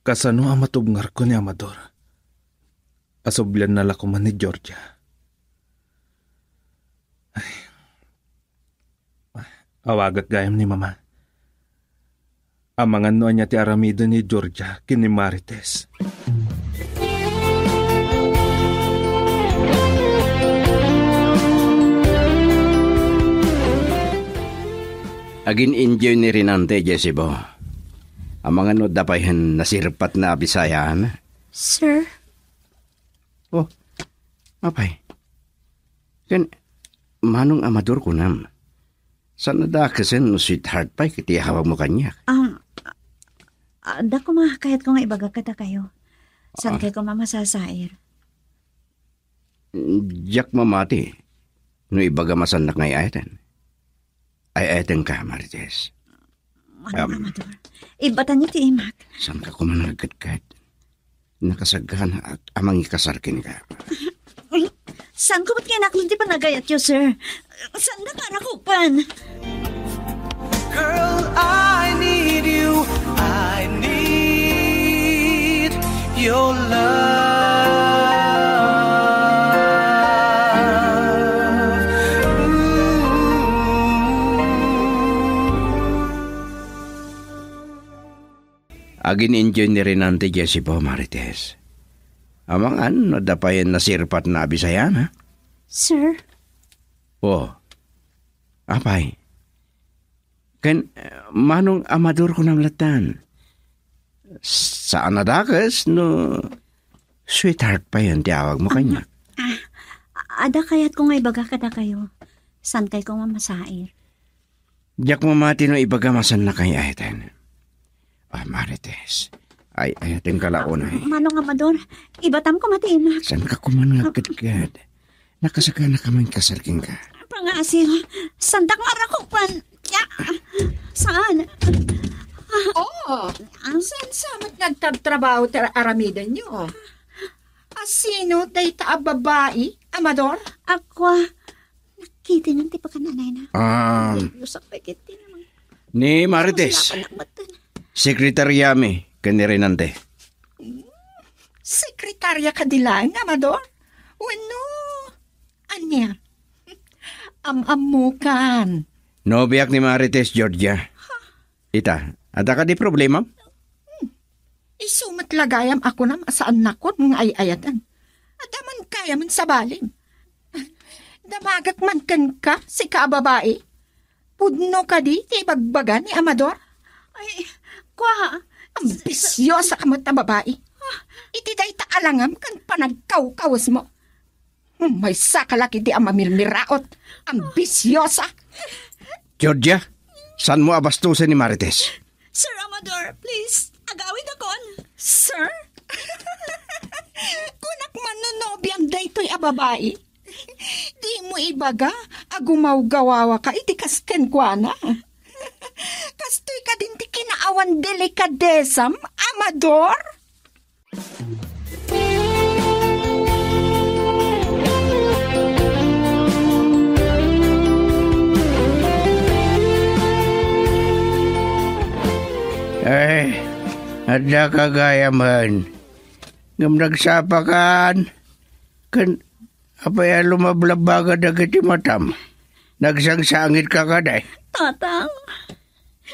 kasano a matubngarko ni Amador a sublianna la koma ni Georgia? Ay. Awagak gayam ni Mama. Amangan no ania ti aramiden ni Georgia ken ni Marites. Agin-enjoy ni Renante idiay Cebu. Amangan no adda pay nasirpatna a Bisayaan. Sir? Oh, apay? Ken, Manong Amador kunam? Saan a dakesen no sweetheart pay ket iyawagmo kaniak? Um, adda koma kayatko nga ibaga kadakayo. Saan Ah. kay koma masasair? Diak mamati no ibagam a saannak nga ay-ayaten. Ay-ayatenka, Marites. Manong Amador, ibbatanyo ti imak. Saanka koma nga agketket? Nakasaganaak a mangikasar kenka. Saanko met nga inaklon ti panagayatyo, sir? Saandak a rakupen? Girl, I need you. I need your love. Ooh. Agin-enjoy ni Renante idiay Cebu, Marites. Amangan no adda pay nasirpatna a Bisayaan, ha? Sir? Oh. Apay? Ken, eh, manong Amador kunam lattan? Saan a dakes no sweetheart payen ti awagmo kaniak. Ah, adda kayatko nga ibaga kadakayo. Saankay koma masair. Diak mamati no ibagam a saannakay ayaten. Ah, Marites, ay-ayatenka la unay. Manong Amador, ibatam koma ti inak. Saanka koma nga agkedked? Nakasakana ka man kasar kenka. Pangngaasim, saandak nga arakupen. Ya, saan? Oh, saan sa met nga agtrabtrabaho ti ar-, aramidenyo? A sino dayta a babai, Amador? Ako, nakitinen ti pakan-anayna. Ah. Dios, sakbay ket ti namang ni Marites. Masulapan ak met. Sekretariami ken ni Renante. Sekretarya kadi laeng, Amador? Wenno, ania? Am-ammokan. Nobiak ni Marites, Georgia. Ita, adda kadi problema? Hmm. Isu met la gayam a kunam a saannakon nga ay-ayaten. Adda man gayam sabalim. Damagek man kenka, sika a babai. Pudno kadi ti ibagbaga ni Amador? Ay, kua. Ambisiosa ka met a babai. Iti dayta a langam ken panagkawkawesmo. Maysa ka la ketdi a mamirmiraot. Ambisiosa. Georgia, saanmo a bastosen ni Marites? Sir Amador, please, agawidakon. Sir? Kunak man no nobiam daytoy a babai. Dimo ibaga a gumawgawawaka iti kas kenkuana. Kastoy kadin ti kinaawan delikadesam, Amador? Ay, adda ka gayamen. Ngem nagsapakan. Ken apay a lumablabbaga dagiti matam? Nagsangsangitka kadi? Tatang.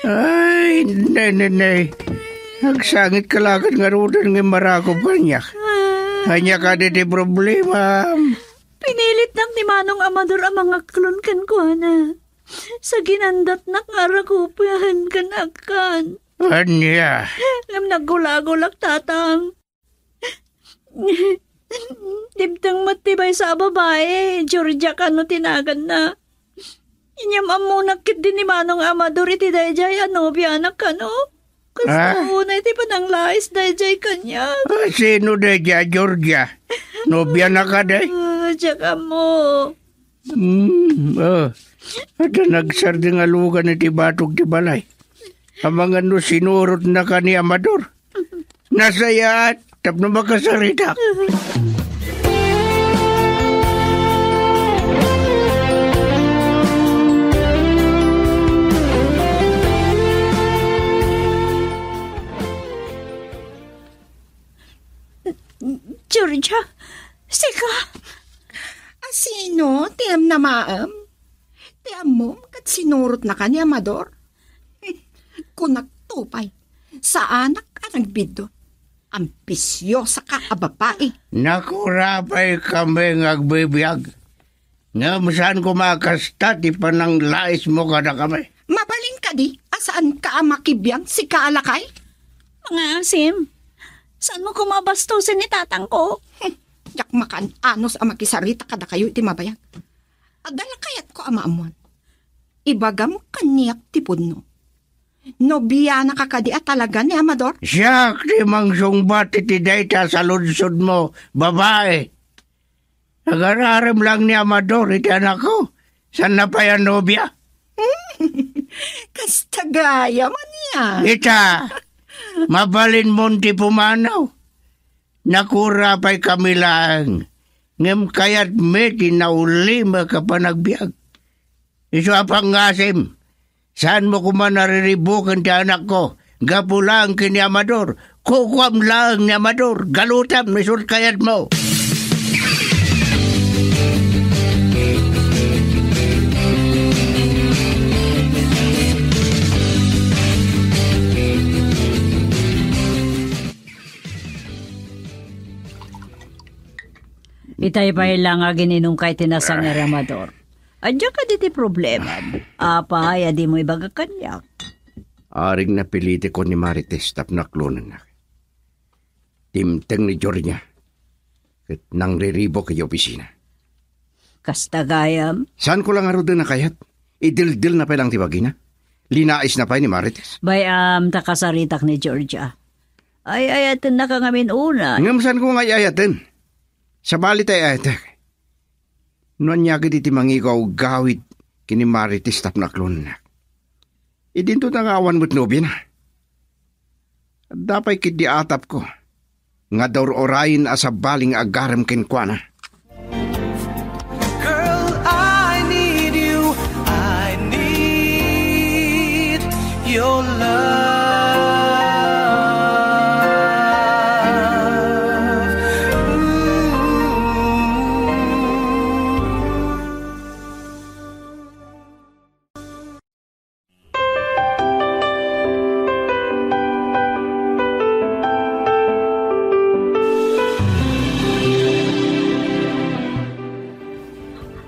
Ay, nay, nay, nay. Agsangitka la ket ngaruden nga immarakop kaniak. Ania kadi ti problemam? Pinilitnak ni Manong Amador a mangaklon kenkuana. Saginandatnak nga arakupen ken agkan. Ania? Ngem naggulagulak, Tatang. Dimteng met ti maysa a babai, Georgia kano ti naganna. Inyam-ammonak ketdi ni Manong Amador iti daydiay a nobianak kano. Kasta Ah? unay ti pananglais daydiay kaniak. Ah, sino daydiay a Georgia? Nobianak kadi? Ah, diak ammo. Hmm, ah. Adda nagsardeng a lugan iti batog ti balay. Amangan no sinurotnaka ni Amador. Nasayaat tapno makasaritak. Georgia, sika? A sino ti namnamaem? Ti ammom ket sinurotnaka ni Amador? Kunak to pay, saanak a nagbiddut. Ambisiosaka a babai. Nakurapay kami nga agbibiag. Ngem saan koma a kasta ti pananglaismo kadakami. Mabalin kadi a saanka a makibiang, sika a lakay? Pangngaasim, saanmo koma a bastosen ni tatangko? Hmm, diak makaan-anos a makisarita kadakayo iti mabayag. Adda la kayatko a maammuan. Ibagam kaniak ti pudno. Nobianaka kadi a talaga ni Amador? Siak ti mangsungbat iti dayta a saludsodmo, babai. Agararem lang ni Amador iti anakko. Saanna pay a nobia? Kasta gayam, ania? Ita, mabalinmon ti pumanaw. Nakura pay kami laeng, ngem kayatmi ti naulimek a panagbiag. Isu a pangngaasim, saanmo koma a riribuken ti anakko gapu laeng ken ni Amador. Kukuam laeng ni Amador, galutem no isu ti kayatmo. Itay pay la nga agininumka iti nasangir, Amador. Ania kadi ti problemam? Apay a dimo ibaga kaniak? Aring napilitekon ni Marites tapno aklonennak. Dimteng ni Georgia ket nangriribuk idiay opisina. Kasta gayam? Saanko la ngaruden a kayat. Idildelna pay laeng ti bagina. Linaisna pay ni Marites. Bay-am ta kasaritak ni Georgia. Ay-ayatennaka ngamin unay. Ngem saanko nga ay-ayaten? Sabali ta ay-ayatek. No ania ketdi ti mangigawgawid ken ni Marites tapno aklonennak. Idinto ta nga awan met nobiana. Adda pay ketdi atapko nga ur-urayen a sabali nga agarem kenkuana. Girl, I need you. I need your love. Ooh.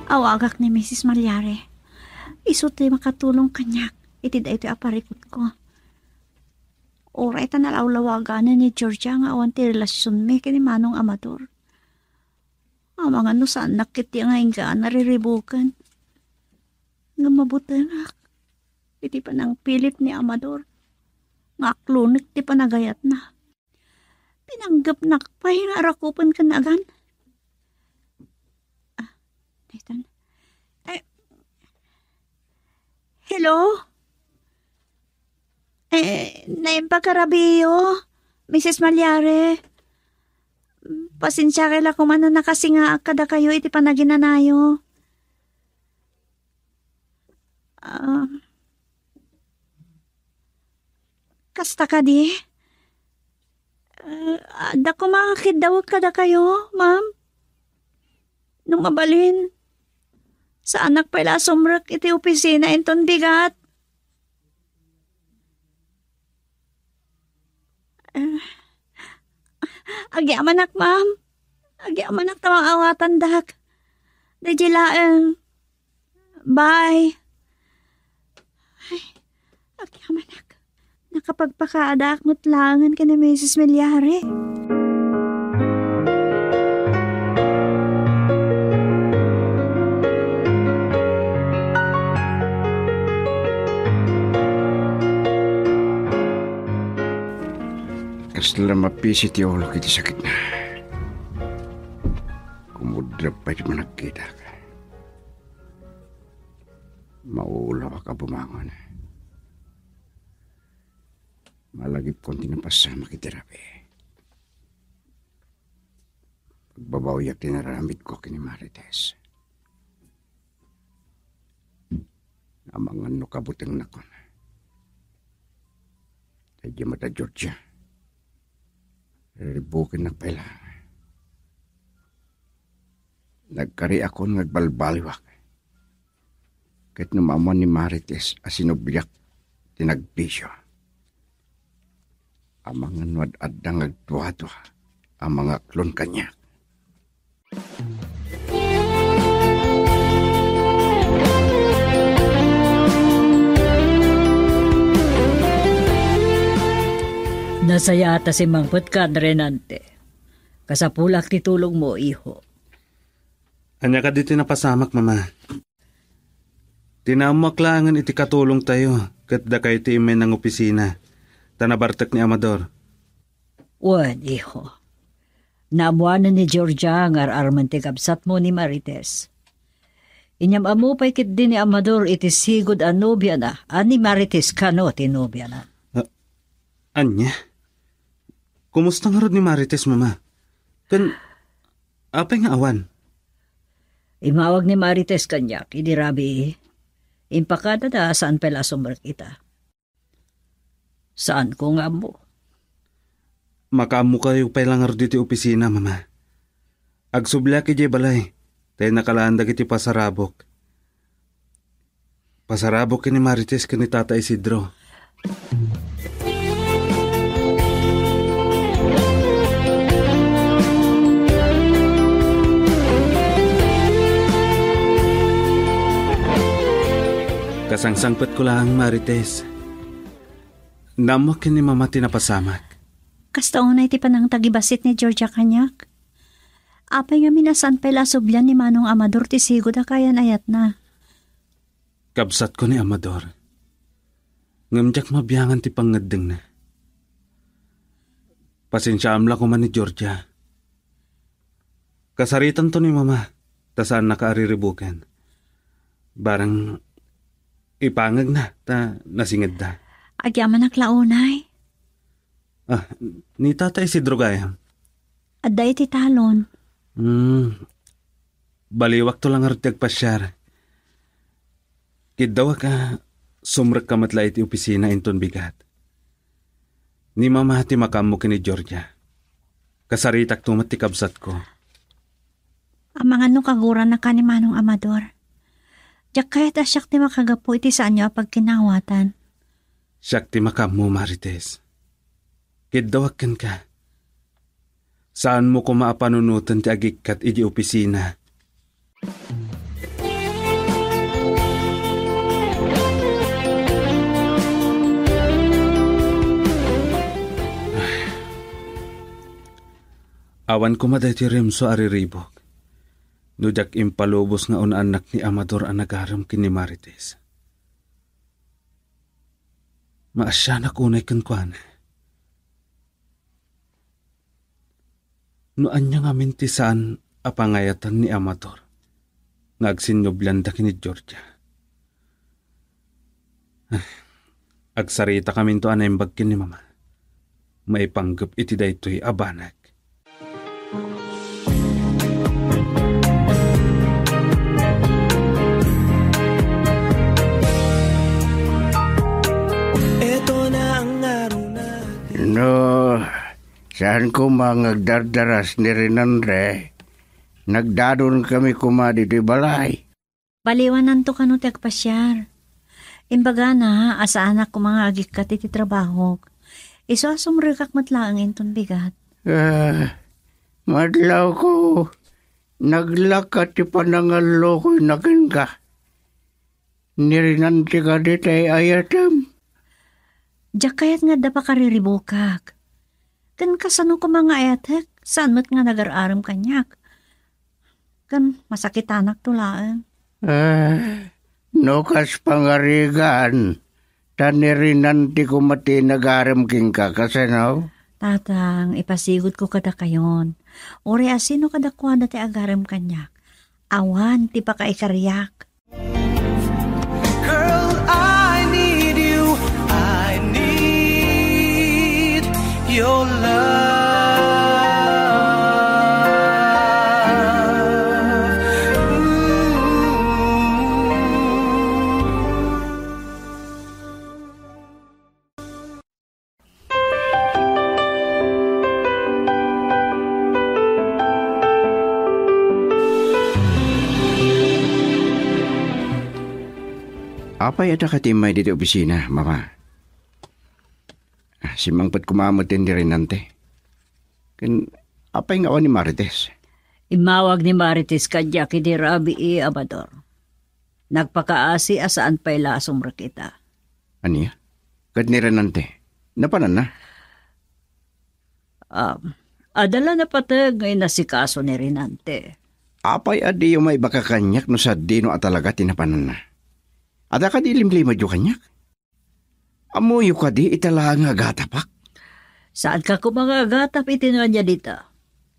Awagak ni Misis Malyari. Isu ti makatulong kaniak iti daytoy a parikutko. Uray ta nalawlawaganen ni Georgia nga awan ti relasionmi ken ni Manong Amador. Amangan no saannak ketdi nga inggana riribuken. Ngem mabutenak iti panangpilit ni Amador nga aklonek ti panagayatna. Pinanggepnak pay nga arakupen ken nagan. Ah, daytan. Eh, hello? Eh, naimbag a rabiiyo, Misis Malyari. Pasensiakay la koma no nakasingaak kadakayo iti panaginanayo. Ah, kasta kadi? Ah, adda koma nga kiddawek kadakayo, ma'am. No mabalin, saanak pay la a sumrek iti opisina inton bigat. Ah, agyamanak, ma'am. Agyamanak ta maawatandak. Daydiay laeng. Bye. Ay, agyamanak. Nakapagpakaadaak met laengen ken ni Misis Malyari. Kasla mapisi ti ulok iti sakitna. Kumudrep pay ti panagkitak. Maulawak a bumangon. Malagipkon ti napasamak iti rabii. Pagbabawiak ti naramidko ken ni Marites. Amangan no kabutengnakon. Daydiay met a Georgia. Riribukennak pay la. Nagkariakon nga agbalbaliwak. Ket no maammuan ni Marites a sinubliak ti nagbisio, amangan no ad-adda nga agduadua a mangaklon kaniak. Nasayaat a simmangpetka, Renante. Kasapulak ti tulongmo, iho. Ania kadi ti napasamak, Mama? Ti naammoak laengen iti katulongtayo ket dakayo ti immay nangopisina, ta nabartek ni Amador. Wen, iho. Naammoanen ni Georgia nga ar-armen ti kabsatmo ni Marites. Inyam-ammo pay ketdi ni Amador iti sigud a nobiana, a ni Marites kano ti nobiana. A-, ania? Kumusta ngarud ni Marites, Mama? Ken apay nga awan? Immawag ni Marites kaniak idi rabii. Impakadada a saan pay la a sumrek ita. Saanko nga ammo. Makaammokayo pay la ngarud iti opisina, Mama. Agsubliak idiay balay, ta innakalaen dagiti pasarabok. Pasarabok ken ni Marites ken ni Tata Isidro. Sangsangpetko laeng, Marites. Naammoak ken ni Mama ti napasamak. Kasta unay ti panangtagibassit ni Georgia kaniak. Apay ngamin a saan pay la a sublian ni Manong Amador ti sigud a kayan-ayatna? Kabsatko ni Amador. Ngem diak mabiangan ti pangngeddengna. Pasensiaam la koma ni Georgia. Kasaritanto ni Mama, ta saannaka a riribuken. Bareng ipangegna ta nasingedda. Agyamanak la unay. Ah, ni Tata Isidro gayam? Adda iti talon. Hmm. Baliwakto la ngarud ti agpasiar. Kiddawak a sumrekka met la iti opisina inton bigat. Ni Mama ti makaammo ken ni Georgia. Kasaritakto met ti kabsatko. Amangan no kaguranaka ni Manong Amador. Diak kayat a siak ti makagapu iti saanyo a pagkinawatan. Siak ti makaammo, Marites. Kiddawak kenka. Saanmo koma a panunoten ti agikkat idiay opisina. Awan koma daytoy Remso a riribuk no diak impalubos nga un-annak ni Amador a nagarem ken ni Marites. Maasianak unay kenkuana. No ania ngamin ti saan a pangayatan ni Amador nga agsinnublianda ken ni Georgia. Ah, agsaritakaminto a naimbag ken ni Mama. Maipanggep iti daytoy a banag. No, saan koma nga agdardaras ni Renante, nagdadonkami koma ditoy balay. Baliwananto kano ti agpasiar. Imbagana a saanak koma nga agikkat iti trabahok. Isu a sumrekak met laeng inton bigat. Ah, madlawko, naglakat ti panangallukoyna kenka. Ni Renante kadi ti ay-ayatem? Diak kayat nga adda pakariribukak. Ken kasano koma nga ayatek, saan met nga nagar-arem kaniak. Ken masakitanakto laeng. Ah, no kas pangarigan, ta ni Renante koma ti nagarem kenka, kasano? Tatang, ipasigudko kadakayon. Uray a sino kadakuada ti agarem kaniak, awan ti pakaikariak. Girl, I need you. I need your love. Ooh. Apay, adda kadi immay ditoy opisina, Mama? Ah, simmangpet koma met ni Renante. Ken apay nga awan ni Marites? Immawag ni Marites kaniak idi rabii, Amador. Nagpakaasi a saan pay la a sumrek ita. Ania? Ket ni Renante, napananna? Um, adda la napateg nga inasikaso ni Renante. Apay a diyo maibaka kaniak no sadino a talaga ti napananna? Adda kadi limlimedyo kaniak? Ammoyo kadi ita laeng nga agatapak? Saanka koma nga agatap iti no ania dita.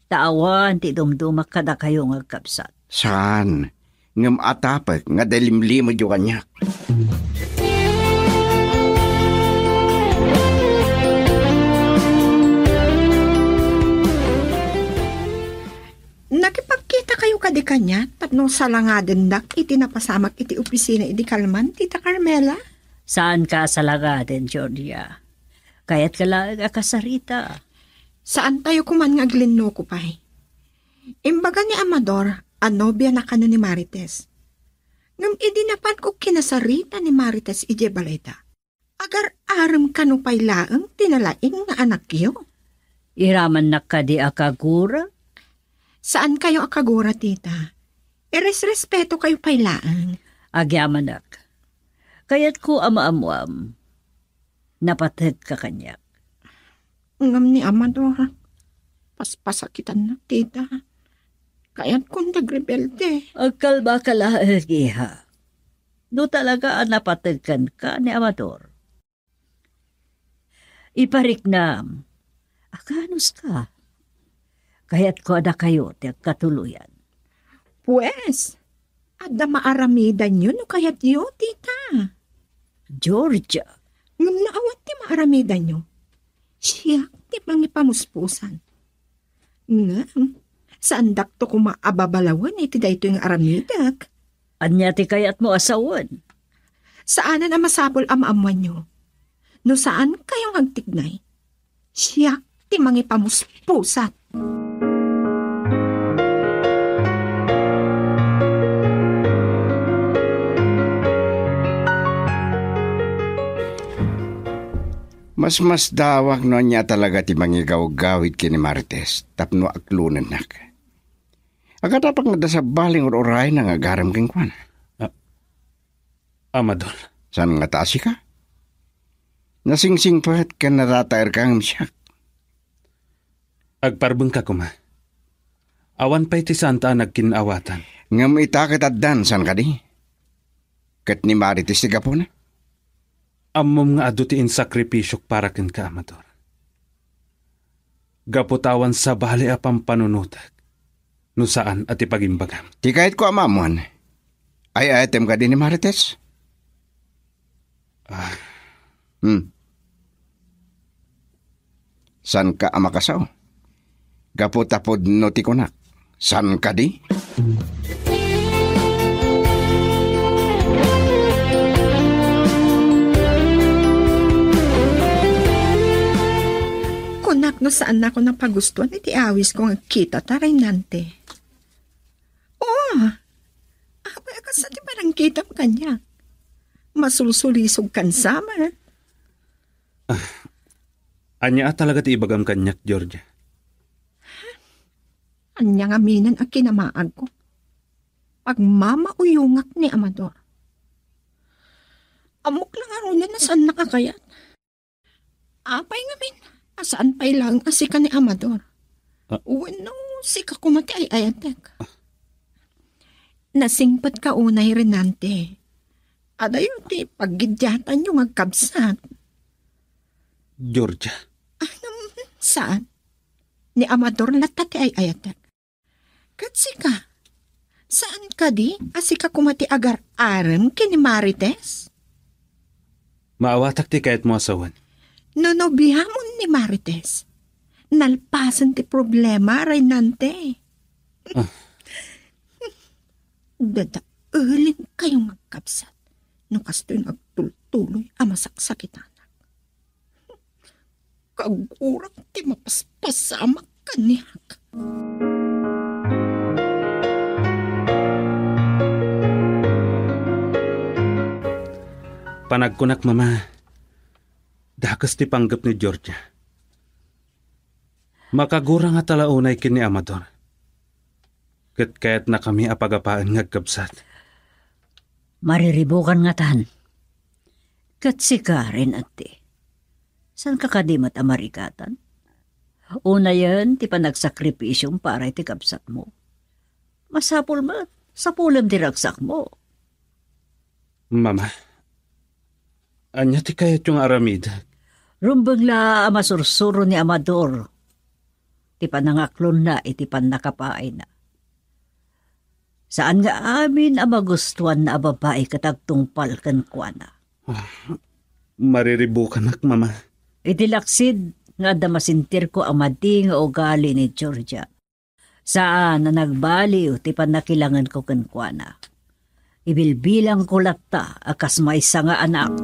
Ta awan ti dumdumak kadakayo nga agkabsat. Saan? Ngem atapek nga adda limlimedyo kaniak. Nakipagkitakayo kadi kaniak tapno salangadendak iti napasamak iti opisina idi kalman, Tita Carmela? Saanka a salangaden, Georgia. Kayatka laeng a kasarita. Saantayo koman nga aglinnuko pay. Imbaga ni Amador a nobiana kano ni Marites. Ngem idi napanko kinasarita ni Marites idiay balayda, agar-arem kano pay laeng ti nalaing nga anakyo. Iramannak kadi a kagura? Saankayo a kagura, tita. Iresrespetokayo pay laeng. Agyamanak. Kayatko a maammuam, napategka kaniak. Ngem ni Amador, paspasakitannak, tita. Kayatkon ti agrebelde. Agkalbaka laeng, iha. No talaga a napateg kenka ni Amador, ipariknam. Akanuska? Kayatko a dakayo ti agkatuloyan. Pues, adda maaramidanyo no kayatyo, tita. Georgia. Ngem no awan ti maaramidanyo, siak ti mangipamuspusan. Ngem, saandakto koma a babalawen iti daytoy nga aramidek. Ania ti kayatmo a sawen? Saanen a masapul a maammuanyo. No saan kayo nga agtignay, siak ti mangipamuspusat. Masmasdawak no ania talaga ti mangigawgawid ken ni Marites tapno aklonennak. Agatapak nga adda sabali nga ur-urayna nga agarem kenkuana. A-, Amador. Saan ngata a sika? Nasingsingpet ken natataerka ngem siak. Agparbengka koma. Awan pay ti saanta a nagkin-awatan. Ngem ita ket addan, saan kadi? Ket ni Marites ti gapuna? Ammom nga adu ti insakripisiok para kenka, Amador. Gapu ta awan sabali a pampanunotek no saan a ti pagimbagam. Ti kayatko a maammuan, ay-ayatem kadi ni Marites? Ah. Hmm. Saanka a makasao? Gapu ta pudno ti kunak. Saan kadi? Kunak no saannako napagustuan iti awisko nga agkita ta, Reynante. Oo. Apay a kasta ti panangkitam kaniak? Masulsulisog kan sama. Ah, ania a talaga ti ibagam kaniak, Georgia? Ania ngamin a kinamaagko? Pagmamauyongak ni Amador. Ammok la ngaruden a saannak a kayat. Apay ngamin a saan pay laeng a sika ni Amador? Ah. Wenno sika koma ti ay-ayatek? Ah. Nasingpetka unay, Reynante. Adayo ti paggiddiatanyo nga agkabsat. Georgia. Anam, saan? Ni Amador latta ti ay-ayatek. Ket sika, saan kadi a sika koma ti agar-arem ken ni Marites? Maawatak ti kayatmo a sawen. No nobiamon ni Marites, nalpasen ti problema, Reynante. Ah. Dadaelen kayo nga agkabsat no kastoy nga agtultuloy a masaksakitanak. Kagurak ti mapaspasamak kaniak. Panagkunak, Mama, dakes ti panggep ni Georgia. Makagura ngata la unay ken ni Amador. Ket kayatnakami a pagapaen nga agkabsat. Mariribukan ngatan. Ket sika, Reynante, saanka kadi met a marikatan? Unayen ti panagsakripisyom para iti kabsatmo. Masapul met, sapulem ti ragsakmo. Mama, ania ti kayatyo nga aramidek? Rumbeng la a masursuro ni Amador ti panangaklonna iti pannakapaayna. Saan nga amin a magustuanna a babai ket agtungpal kenkuana. Ah, mariribukanak, Mama. Iti laksid nga adda masentirko a madi nga ugali ni Georgia, saan a nagbaliw ti pannakilangenko kenkuana. Ibilbilangko latta a kas maysa nga anak.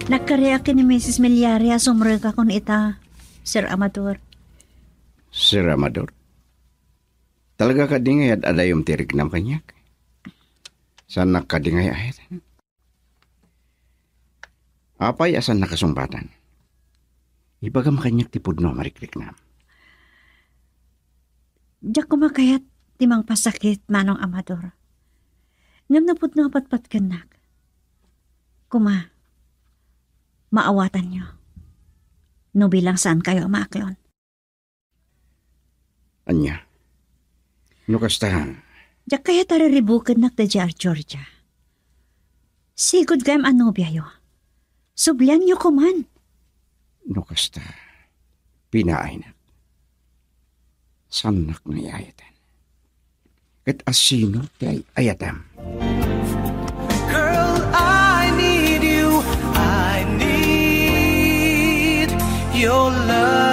Nagkariak ken ni Misis Milyari a sumrekakon ita, Sir Amador. Sir Amador? Talaga kadi nga yad-adayom ti riknam kaniak? Saannak kadi nga ay-ayat? Apay a saan nakasungbatan? Ibagam kaniak ti pudno a marikriknam. Diak koma kayat ti mangpasakit, Manong Amador. Ngem no pudno a patpatkennak, koma, maawatanyo no bilang saankayo a maaklon. Ania? No kasta, diak kayat a riribukennak daydiay a Georgia. Sigud gayam a nobiayo. Sublianyo koman. No kasta, pinaaynak. Saannak nga ay-ayatan. Ket asino ti ay-ayatam? Girl, I need you. I need your love.